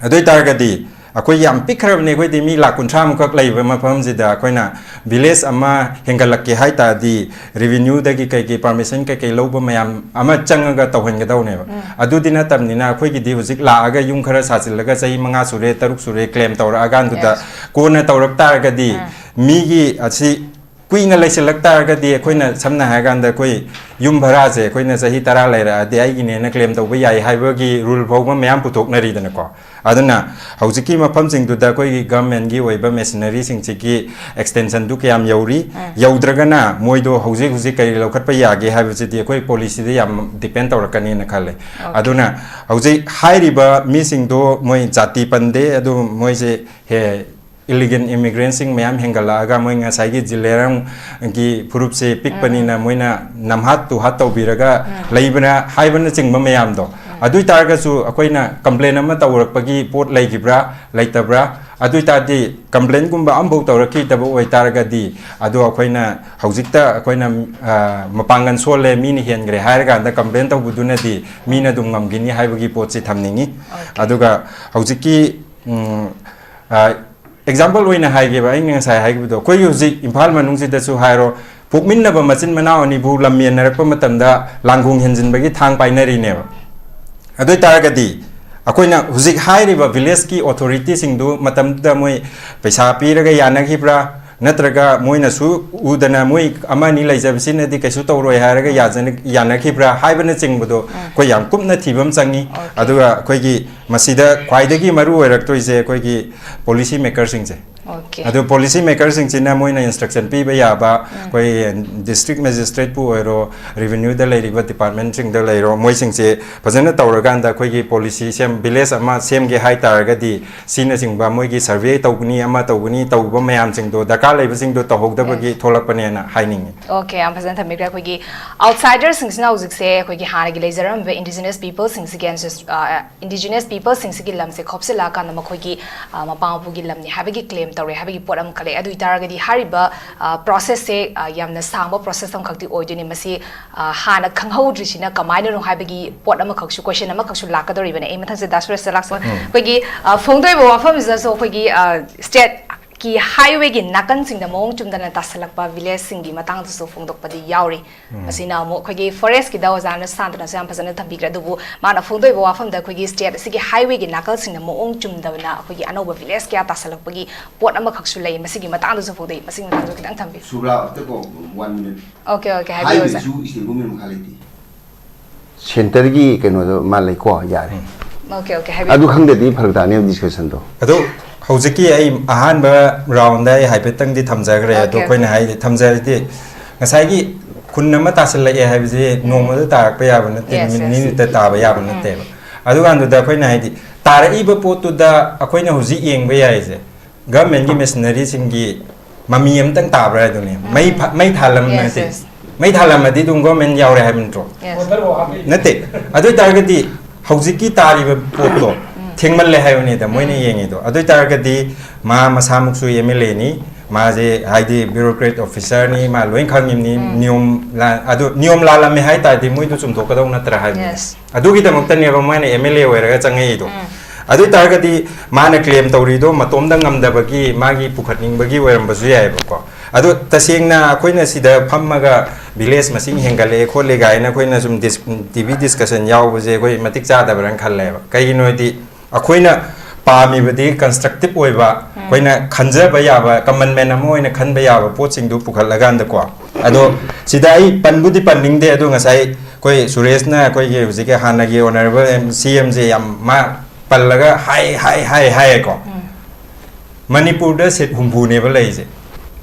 ꯑꯗꯨ ꯑꯣꯏꯇꯥꯔꯒꯗꯤ ꯑꯩꯈꯣꯏ ꯌꯥꯝ ꯄꯤꯛꯈ꯭ꯔꯕꯅꯤ, ꯑꯩꯈꯣꯏꯗꯤ ꯃꯤ ꯂꯥꯈ ꯀꯨꯟꯊ꯭ꯔꯥ ꯃꯨꯛꯈꯛ ꯂꯩꯕ ꯃꯐꯝꯁꯤꯗ ꯑꯩꯈꯣꯏꯅ ꯚꯤꯂꯦꯖ ꯑꯃ ꯍꯦꯟꯒꯠꯂꯛꯀꯦ ꯍꯥꯏ ꯇꯥꯔꯗꯤ, ꯔꯦꯚꯤꯅ꯭ꯌꯨꯗꯒꯤ ꯀꯩꯀꯩ ꯄꯥꯔꯃꯤꯁꯟ ꯀꯩꯀꯩ ꯂꯧꯕ ꯃꯌꯥꯝ ꯑꯃ ꯆꯪꯉꯒ ꯇꯧꯍꯟꯒꯗꯧꯅꯦꯕ꯫ ꯎꯝ꯫ ꯑꯗꯨꯗꯤ ꯅꯠꯇꯕꯅꯤꯅ ꯑꯩꯈꯣꯏꯒꯤꯗꯤ ꯍꯧꯖꯤꯛ ꯂꯥꯛꯑꯒ ꯌꯨꯝ ꯈꯔ ꯁꯥꯖꯤꯜꯂꯒ ꯆꯍꯤ ꯃꯉꯥ ꯁꯨꯔꯦ, ꯇꯔꯨꯛ ꯁꯨꯔꯦ ꯀ꯭ꯂꯦꯝ ꯇꯧꯔꯛꯑꯀꯥꯟꯗꯨꯗ, yes, ꯀꯣꯟꯅ ꯇꯧꯔꯛ ꯇꯥꯔꯒꯗꯤ, ꯎꯝ, ꯃꯤꯒꯤ ꯑꯁꯤ ꯀꯨꯏꯅ ꯂꯩꯁꯤꯜꯂꯛ ꯇꯥꯔꯒꯗꯤ, ꯑꯩꯈꯣꯏꯅ ꯁꯝꯅ ꯍꯥꯏꯔꯀꯥꯟꯗ ꯑꯩꯈꯣꯏ ꯌꯨꯝ ꯚꯔꯥꯁꯦ ꯑꯩꯈꯣꯏꯅ ꯆꯍꯤ ꯇꯔꯥ ꯂꯩꯔꯛꯑꯗꯤ ꯑꯩꯒꯤꯅꯦꯅ ꯀ꯭ꯂꯦꯝ ꯇꯧꯕ ꯌꯥꯏ ꯍꯥꯏꯕꯒꯤ ꯔꯨꯜ ꯐꯥꯎꯕ ꯃꯌꯥꯝ ꯄꯨꯊꯣꯛꯅꯔꯤꯗꯅꯀꯣ꯫ ꯑꯗꯨꯅ ꯍꯧꯖꯤꯛꯀꯤ ꯃꯐꯝꯁꯤꯡꯗꯨꯗ ꯑꯩꯈꯣꯏꯒꯤ ꯒꯚꯔꯟꯃꯦꯟꯠꯀꯤ ꯑꯣꯏꯕ ꯃꯦꯁꯤꯅꯔꯤꯁꯤꯡꯁꯤꯒꯤ ꯑꯦꯛꯁꯇꯦꯟꯁꯟꯗꯨ ꯀꯌꯥꯝ ꯌꯧꯔꯤ, ꯎꯝ, ꯌꯧꯗ꯭ꯔꯒꯅ ꯃꯣꯏꯗꯣ ꯍꯧꯖꯤꯛ ꯍꯧꯖꯤꯛ ꯀꯔꯤ ꯂꯧꯈꯠꯄ ꯌꯥꯒꯦ ꯍꯥꯏꯕꯁꯤꯗꯤ ꯑꯩꯈꯣꯏ ꯄꯣꯂꯤꯁꯤꯗ ꯌꯥꯝ ꯗꯤꯄꯦꯟ ꯇꯧꯔꯛꯀꯅꯤꯅ ꯈꯜꯂꯦ꯫ ꯑꯣꯀꯦ꯫ ꯑꯗꯨꯅ ꯍꯧꯖꯤꯛ ꯍꯥꯏꯔꯤꯕ ꯃꯤꯁꯤꯡꯗꯣ ꯃꯣꯏ ꯖꯥꯇꯤ ꯄꯟꯗꯦ, ꯑꯗꯨ ꯃꯣꯏꯁꯦ ꯍꯦ-, ꯏꯂꯤꯒꯦꯜ ꯏꯃꯤꯒ꯭ꯔꯦꯟꯁꯤꯡ ꯃꯌꯥꯝ ꯍꯦꯟꯒꯠꯂꯛꯑꯒ ꯃꯣꯏ ꯉꯁꯥꯏꯒꯤ ꯖꯤꯂꯦꯔꯥꯝꯒꯤ ꯐꯨꯔꯨꯞꯁꯦ ꯄꯤꯛꯄꯅꯤꯅ, ꯎꯝ, ꯎꯝ, ꯃꯣꯏꯅ ꯅꯝꯍꯥꯠ ꯇꯨꯍꯥꯠ ꯇꯧꯕꯤꯔꯒ, ꯎꯝ, ꯂꯩꯕꯅ ꯍꯥꯏꯕꯅꯆꯤꯡꯕ ꯃꯌꯥꯝꯗꯣ꯫ ꯎꯝ꯫ ꯑꯗꯨ ꯑꯣꯏꯇꯥꯔꯒꯁꯨ ꯑꯩꯈꯣꯏꯅ ꯀꯝꯄ꯭ꯂꯦꯟ ꯑꯃ ꯇꯧꯔꯛꯄꯒꯤ ꯄꯣꯠ ꯂꯩꯈꯤꯕ꯭ꯔꯥ, ꯂꯩꯇꯕ꯭ꯔꯥ? ꯑꯗꯨ ꯑꯣꯏꯇꯥꯔꯗꯤ ꯀꯝꯄ꯭ꯂꯦꯟꯒꯨꯝꯕ ꯑꯃꯐꯥꯎ ꯇꯧꯔꯛꯈꯤꯗꯕ ꯑꯣꯏꯇꯥꯔꯒꯗꯤ, ꯑꯗꯣ ꯑꯩꯈꯣꯏꯅ ꯍꯧꯖꯤꯛꯇ ꯑꯩꯈꯣꯏꯅ, ꯑ, ꯃꯄꯥꯡꯒꯜ ꯁꯣꯜꯂꯦ, ꯃꯤꯅ ꯍꯦꯟꯈ꯭ꯔꯦ ꯍꯥꯏꯔꯀꯥꯟꯗ ꯀꯝꯄ꯭ꯂꯦꯟ ꯇꯧꯕꯗꯨꯅꯗꯤ ꯃꯤꯅ ꯑꯗꯨꯝ ꯉꯝꯈꯤꯅꯤ ꯍꯥꯏꯕꯒꯤ ꯄꯣꯠꯁꯤ ꯊꯝꯅꯤꯡꯉꯤ꯫ ꯑꯣꯀꯦ꯫ ꯑꯗꯨꯒ ꯍꯧꯖꯤꯛꯀꯤ, ꯎꯝ, ꯑ, ꯑꯦꯛꯖꯥꯝꯄꯜ ꯑꯣꯏꯅ ꯍꯥꯏꯒꯦꯕ, ꯑꯩꯅ ꯉꯁꯥꯏ ꯍꯥꯏꯈꯤꯕꯗꯣ, ꯑꯩꯈꯣꯏꯒꯤ ꯍꯧꯖꯤꯛ ꯏꯝꯐꯥꯜ ꯃꯅꯨꯡꯁꯤꯗꯁꯨ ꯍꯥꯏꯔꯣ, ꯄꯣꯛꯃꯤꯟꯅꯕ ꯃꯆꯤꯟ ꯃꯅꯥꯎ ꯑꯅꯤꯕꯨ ꯂꯝ ꯌꯦꯟꯅꯔꯛꯄ ꯃꯇꯝꯗ ꯂꯥꯡꯒꯣꯡ ꯍꯦꯟꯖꯤꯟꯕꯒꯤ ꯊꯥꯡ ꯄꯥꯏꯅꯔꯤꯅꯦꯕ꯫ ꯑꯗꯨ ꯑꯣꯏꯇꯥꯔꯒꯗꯤ ꯑꯩꯈꯣꯏꯅ ꯍꯧꯖꯤꯛ ꯍꯥꯏꯔꯤꯕ ꯚꯤꯂꯦꯖꯀꯤ ꯑꯣꯊꯣꯔꯤꯇꯤꯁꯤꯡꯗꯨ ꯃꯇꯝꯗꯨꯗ ꯃꯣꯏ ꯄꯩꯁꯥ ꯄꯤꯔꯒ ꯌꯥꯅꯈꯤꯕ꯭ꯔꯥ, ꯅꯠꯇ꯭ꯔꯒ ꯃꯣꯏꯅꯁꯨ ꯎꯗꯅ ꯃꯣꯏ ꯑꯃ ꯑꯅꯤ ꯂꯩꯖꯕꯁꯤꯅꯗꯤ ꯀꯩꯁꯨ ꯇꯧꯔꯣꯏ ꯍꯥꯏꯔꯒ ꯌꯥꯖꯅ-, ꯌꯥꯅꯈꯤꯕ꯭ꯔꯥ ꯍꯥꯏꯕꯅꯆꯤꯡꯕꯗꯣ ꯑꯩꯈꯣꯏ ꯌꯥꯝ ꯀꯨꯞꯅ ꯊꯤꯕ ꯑꯃ ꯆꯪꯉꯤ꯫ ꯑꯣꯀꯦ꯫ ꯑꯗꯨꯒ ꯑꯩꯈꯣꯏꯒꯤ ꯃꯁꯤꯗ ꯈ꯭ꯋꯥꯏꯗꯒꯤ ꯃꯔꯨ ꯑꯣꯏꯔꯛꯇꯣꯏꯁꯦ ꯑꯩꯈꯣꯏꯒꯤ ꯄꯣꯂꯤꯁꯤ ꯃꯦꯀꯔꯁꯤꯡꯁꯦ꯫ Okay. ꯑꯗꯨ ꯄꯣꯂꯤꯁꯤ ꯃꯦꯀꯔꯁꯤꯡꯁꯤꯅ ꯃꯣꯏꯅ ꯏꯟꯁꯇ꯭ꯔꯛꯁꯟ ꯄꯤꯕ ꯌꯥꯕ, ꯑꯩꯈꯣꯏ ꯗꯤꯁꯇ꯭ꯔꯤꯛ ꯃꯦꯖꯤꯁꯇ꯭ꯔꯦꯠꯄꯨ ꯑꯣꯏꯔꯣ, ꯔꯦꯚꯤꯅ꯭ꯌꯨꯗ ꯂꯩꯔꯤꯕ ꯗꯤꯄꯥꯔꯠꯃꯦꯟꯁꯤꯡꯗ ꯂꯩꯔꯣ, ꯃꯣꯏꯁꯤꯡꯁꯦ ꯐꯖꯅ ꯇꯧꯔꯀꯥꯟꯗ ꯑꯩꯈꯣꯏꯒꯤ ꯄꯣꯂꯤꯁꯤ ꯁꯦꯝ, ꯚꯤꯂꯦꯖ ꯑꯃ ꯁꯦꯝꯒꯦ ꯍꯥꯏ ꯇꯥꯔꯒꯗꯤ ꯁꯤꯅꯆꯤꯡꯕ ꯃꯣꯏꯒꯤ ꯁꯔꯚꯦ ꯇꯧꯒꯅꯤ, ꯑꯃ ꯇꯧꯒꯅꯤ, ꯇꯧꯕ ꯃꯌꯥꯝꯁꯤꯡꯗꯣ, ꯗꯔꯀꯥꯔ ꯂꯩꯕꯁꯤꯡꯗꯣ ꯇꯧꯍꯧꯗꯕꯒꯤ ꯊꯣꯛꯂꯛꯄꯅꯦꯅ ꯍꯥꯏꯅꯤꯡꯉꯤ꯫ Okay, ꯌꯥꯝ ꯐꯖꯅ ꯊꯝꯕꯤꯈ꯭ꯔꯦ꯫ ꯑꯩꯈꯣꯏꯒꯤ ꯑꯥꯎꯠꯁꯥꯏꯗꯔꯁꯤꯡꯁꯤꯅ ꯍꯧꯖꯤꯛꯁꯦ ꯑꯩꯈꯣꯏꯒꯤ ꯍꯥꯟꯅꯒꯤ ꯂꯩꯖꯔꯝꯕ ꯏꯟꯗꯤꯖꯤꯅꯁ ꯄꯤꯄꯜꯁꯤꯡꯁꯤꯒꯤ ꯑꯦꯟꯁꯦꯁ ꯏꯟꯗꯤꯖꯤꯅꯁ ꯄꯤꯄꯜꯁꯤꯡꯁꯤꯒꯤ ꯂꯝꯁꯦ ꯈꯣꯞꯆꯤꯜꯂꯛꯑꯀꯥꯟꯗ ꯃꯈꯣꯏꯒꯤ ꯑ, ꯃꯄꯥ ꯃꯄꯨꯒꯤ ꯂꯝꯅꯤ ꯍꯥꯏꯕꯒꯤ ꯀ꯭ꯂꯦꯝ ꯇꯧꯔꯦ ꯍꯥꯏꯕꯒꯤ ꯄꯣꯠ ꯑꯃꯈꯛ ꯂꯩ꯫ ꯑꯗꯨ ꯑꯣꯏꯇꯥꯔꯒꯗꯤ ꯍꯥꯏꯔꯤꯕ ꯄ꯭ꯔꯣꯁꯦꯁꯁꯦ ꯌꯥꯝꯅ ꯁꯥꯡꯕ ꯄ꯭ꯔꯣꯁꯦꯁ ꯑꯃꯈꯛꯇꯤ ꯑꯣꯏꯗꯣꯏꯅꯤ꯫ ꯃꯁꯤ ꯑ, ꯍꯥꯟꯅ ꯈꯪꯍꯧꯗ꯭ꯔꯤꯁꯤꯅ ꯀꯃꯥꯏꯅꯅꯣ ꯍꯥꯏꯕꯒꯤ ꯄꯣꯠ ꯑꯃꯈꯛꯁꯨ, ꯀꯣꯏꯁꯟ ꯑꯃꯈꯛꯁꯨ ꯂꯥꯛꯀꯗꯧꯔꯤꯕꯅꯤ꯫ ꯑꯩ ꯃꯊꯪꯁꯦ ꯗꯥ ꯁꯨꯔꯦꯁꯇ ꯂꯥꯛꯆ-, ꯑꯩꯈꯣꯏꯒꯤ ꯑ, ꯐꯣꯡꯗꯣꯛꯏꯕ ꯋꯥꯐꯝꯁꯤꯗꯁꯨ ꯑꯩꯈꯣꯏꯒꯤ ꯁ꯭ꯇꯦꯠꯀꯤ ꯍꯥꯏꯋꯦꯒꯤ ꯅꯥꯀꯟꯁꯤꯡꯗ ꯃꯑꯣꯡ ꯆꯨꯝꯗꯅ ꯇꯥꯁꯜꯂꯛꯄ ꯚꯤꯂꯦꯖꯁꯤꯡꯒꯤ ꯃꯇꯥꯡꯗꯁꯨ ꯐꯣꯡꯗꯣꯛꯄꯗꯤ ꯌꯥꯎꯔꯤ꯫ ꯃꯁꯤꯅ ꯑꯃꯨꯛ ꯑꯩꯈꯣꯏꯒꯤ ꯐꯣꯔꯦꯁꯀꯤꯗ ꯑꯣꯖꯥꯅ ꯁꯥꯟꯇꯅꯁꯨ ꯌꯥꯝ ꯐꯖꯅ ꯊꯝꯕꯤꯈ꯭ꯔꯦ꯫ ꯑꯗꯨꯕꯨ ꯃꯥꯅ ꯐꯣꯡꯗꯣꯛꯏꯕ ꯋꯥꯐꯝꯗ ꯑꯩꯈꯣꯏꯒꯤ ꯁ꯭ꯇꯦꯠ ꯑꯁꯤꯒꯤ ꯍꯥꯏꯋꯦꯒꯤ ꯅꯥꯀꯜꯁꯤꯡꯗ ꯃꯑꯣꯡ ꯆꯨꯝꯗꯕꯅ ꯑꯩꯈꯣꯏꯒꯤ ꯑꯅꯧꯕ ꯚꯤꯂꯦꯖ ꯀꯌꯥ ꯇꯥꯁꯜꯂꯛꯄꯒꯤ ꯄꯣꯠ ꯑꯃꯈꯛꯁꯨ ꯂꯩ꯫ ꯃꯁꯤꯒꯤ ꯃꯇꯥꯡꯗꯁꯨ ꯐꯣꯡꯗꯣꯛꯏ꯫ ꯃꯁꯤꯒꯤ ꯃꯇꯥꯡꯗꯁꯨ ꯈꯤꯇꯪ ꯊꯝꯕꯤꯌꯨ꯫ ꯁꯨꯕ꯭ꯔꯥ, ꯑꯝꯇꯀꯣ, one minute꯫ Okay, okay, ꯍꯥꯏꯕꯤꯌꯨ ꯑꯣꯖꯥ꯫ ꯍꯥꯏꯋꯦꯁꯨ ꯁ꯭ꯇꯦꯠ ꯒꯣꯔꯃꯦꯟ ꯃꯈꯥ ꯂꯩꯇꯦ꯫ ꯁꯦꯟꯇꯔꯒꯤ ꯀꯩꯅꯣꯗꯣ ꯃꯥ ꯂꯩꯀꯣ, ꯌꯥꯔꯦ꯫ Okay, okay, ꯍꯥꯏꯕꯤꯌꯨ꯫ ꯑꯗꯨ ꯈꯪꯗꯗꯤ ꯐꯔꯛ ꯇꯥꯅꯦꯕ ꯗꯤꯁꯀꯁꯟꯗꯣ꯫ ꯑꯗꯣ ꯍꯧꯖꯤꯛꯀꯤ ꯑꯩ ꯑꯍꯥꯟꯕ ꯔꯥꯎꯟꯗ ꯑꯩ ꯍꯥꯏꯐꯦꯠꯇꯪꯗꯤ ꯊꯝꯖꯈ꯭ꯔꯦ꯫ ꯑꯗꯣ Okay, ꯑꯩꯈꯣꯏꯅ ꯍꯥꯏꯗꯤ ꯊꯝꯖꯔꯗꯤ ꯉꯁꯥꯏꯒꯤ ꯈꯨꯟ ꯑꯃ ꯇꯥꯁꯜꯂꯛꯑꯦ ꯍꯥꯏꯕꯁꯦ ꯅꯣꯡꯃꯗ ꯇꯥꯔꯛꯄ ꯌꯥꯕ ꯅꯠꯇꯦ, Yes, ꯅꯨꯃꯤꯠ yes. ꯅꯤꯅꯤꯗ ꯇꯥꯕ ꯌꯥꯕ ꯅꯠꯇꯦꯕ꯫ ꯑꯗꯨꯀꯥꯟꯗꯨꯗ ꯑꯩꯈꯣꯏꯅ ꯍꯥꯏꯗꯤ ꯇꯥꯔꯛꯏꯕ ꯄꯣꯠꯇꯨꯗ ꯑꯩꯈꯣꯏꯅ ꯍꯧꯖꯤꯛ ꯌꯦꯡꯕ ꯌꯥꯏꯁꯦ ꯒꯚꯔꯟꯃꯦꯟꯠꯀꯤ ꯃꯦꯁꯤꯅꯔꯤꯁꯤꯡꯒꯤ ꯃꯃꯤ ꯑꯃꯇꯪ ꯇꯥꯕ꯭ꯔꯥ ꯍꯥꯏꯗꯨꯅꯦ꯫ ꯃꯩ ꯐ-, ꯃꯩ ꯊꯥꯜꯂꯝ Yes, ꯅꯠꯇꯦ꯫ yes. ꯃꯩ ꯊꯥꯜꯂꯝꯃꯗꯤ ꯑꯗꯨꯝ ꯒꯚꯔꯟꯃꯦꯟꯠ ꯌꯥꯎꯔꯦ ꯍꯥꯏꯕ ꯅꯠꯇ꯭ꯔꯣ? Yes. ꯅꯠꯇꯦ꯫ ꯑꯗꯨ ꯑꯣꯏꯇꯥꯔꯒꯗꯤ ꯍꯧꯖꯤꯛꯀꯤ ꯇꯥꯔꯤꯕ ꯄꯣꯠꯇꯣ ꯊꯦꯡꯃꯜꯂꯦ ꯍꯥꯏꯕꯅꯤꯗ ꯃꯣꯏꯅ ꯌꯦꯡꯉꯤꯗꯣ꯫ ꯑꯗꯨ ꯑꯣꯏꯇꯥꯔꯒꯗꯤ ꯃꯥ ꯃꯁꯥꯃꯛꯁꯨ ꯑꯦꯝ ꯑꯦꯜ ꯑꯦꯅꯤ, ꯃꯥꯁꯦ ꯍꯥꯏꯗꯤ bureaucrat officer ꯅꯤ, ꯃꯥ ꯂꯣꯏ ꯈꯪꯉꯤꯕꯅꯤ, ꯅꯤꯌꯣꯝ ꯂꯥꯟ-, ꯑꯗꯨ ꯅꯤꯌꯣꯝ ꯂꯥꯜꯂꯝꯃꯦ ꯍꯥꯏ ꯇꯥꯔꯗꯤ ꯃꯣꯏꯗꯣ ꯆꯨꯝꯊꯣꯛꯀꯗꯧ ꯅꯠꯇ꯭ꯔꯥ ꯍꯥꯏꯕꯅꯤꯗ꯫ Yes. ꯑꯗꯨꯒꯤꯗꯃꯛꯇꯅꯦꯕ ꯃꯣꯏꯅ ꯑꯦꯝ ꯑꯦꯜ ꯑꯦ ꯑꯣꯏꯔꯒ ꯆꯪꯉꯛꯏꯗꯣ꯫ ꯑꯗꯨ ꯑꯣꯏꯇꯥꯔꯒꯗꯤ ꯃꯥꯅ ꯀ꯭ꯂꯦꯝ ꯇꯧꯔꯤꯗꯣ ꯃꯇꯣꯝꯗ ꯉꯝꯗꯕꯒꯤ, ꯃꯥꯒꯤ ꯄꯨꯈꯠꯅꯤꯡꯕꯒꯤ ꯑꯣꯏꯔꯝꯕꯁꯨ ꯌꯥꯏꯑꯕꯀꯣ꯫ ꯑꯗꯣ ꯇꯁꯦꯡꯅ ꯑꯩꯈꯣꯏꯅ ꯁꯤꯗ ꯐꯝꯃꯒ ꯚꯤꯂꯦꯖ ꯃꯁꯤꯡ ꯍꯦꯟꯒꯠꯂꯛꯑꯦ ꯈꯣꯠꯂꯦ ꯀꯥꯏꯅ ꯑꯩꯈꯣꯏꯅ ꯁꯨꯝ ꯗꯤꯁ-, ꯇꯤ ꯚꯤ ꯗꯤꯁꯀꯁꯟ ꯌꯥꯎꯕꯁꯦ ꯑꯩꯈꯣꯏ ꯃꯇꯤꯛ ꯆꯥꯗꯕ꯭ꯔꯅ ꯈꯜꯂꯦꯕ꯫ ꯀꯩꯒꯤꯅꯣ ꯍꯥꯏꯗꯤ ꯑꯩꯈꯣꯏꯅ ꯄꯥꯝꯃꯤꯕꯗꯤ ꯀꯟꯁꯇ꯭ꯔꯛꯇꯤꯞ ꯑꯣꯏꯕ, ꯑꯩꯈꯣꯏꯅ ꯈꯟꯖꯕ ꯌꯥꯕ, ꯀꯃꯟ ꯃꯦꯟ ꯑꯃ ꯑꯣꯏꯅ ꯈꯟꯕ ꯌꯥꯕ ꯄꯣꯠꯁꯤꯡꯗꯨ ꯄꯨꯈꯠꯂꯀꯥꯟꯗꯀꯣ꯫ ꯑꯗꯣ ꯁꯤꯗ ꯑꯩ ꯄꯟꯕꯨꯗꯤ ꯄꯟꯅꯤꯡꯗꯦ, ꯑꯗꯣ ꯉꯁꯥꯏ ꯑꯩꯈꯣꯏ ꯁꯨꯔꯦꯁꯅ ꯑꯩꯈꯣꯏꯒꯤ ꯍꯧꯖꯤꯛꯀꯤ ꯍꯥꯟꯅꯒꯤ ꯑꯣꯅꯔꯦꯕꯜ ꯁꯤ ꯑꯦꯝꯁꯦ ꯌꯥꯝ ꯃꯥ ꯄꯜꯂꯒ ꯍꯥꯏ, ꯍꯥꯏ, ꯍꯥꯏ, ꯍꯥꯏꯌꯦꯀꯣ꯫ ꯃꯅꯤꯄꯨꯔꯗ ꯁꯤꯠ ꯍꯨꯝꯐꯨꯅꯦꯕ ꯂꯩꯔꯤꯁꯦ꯫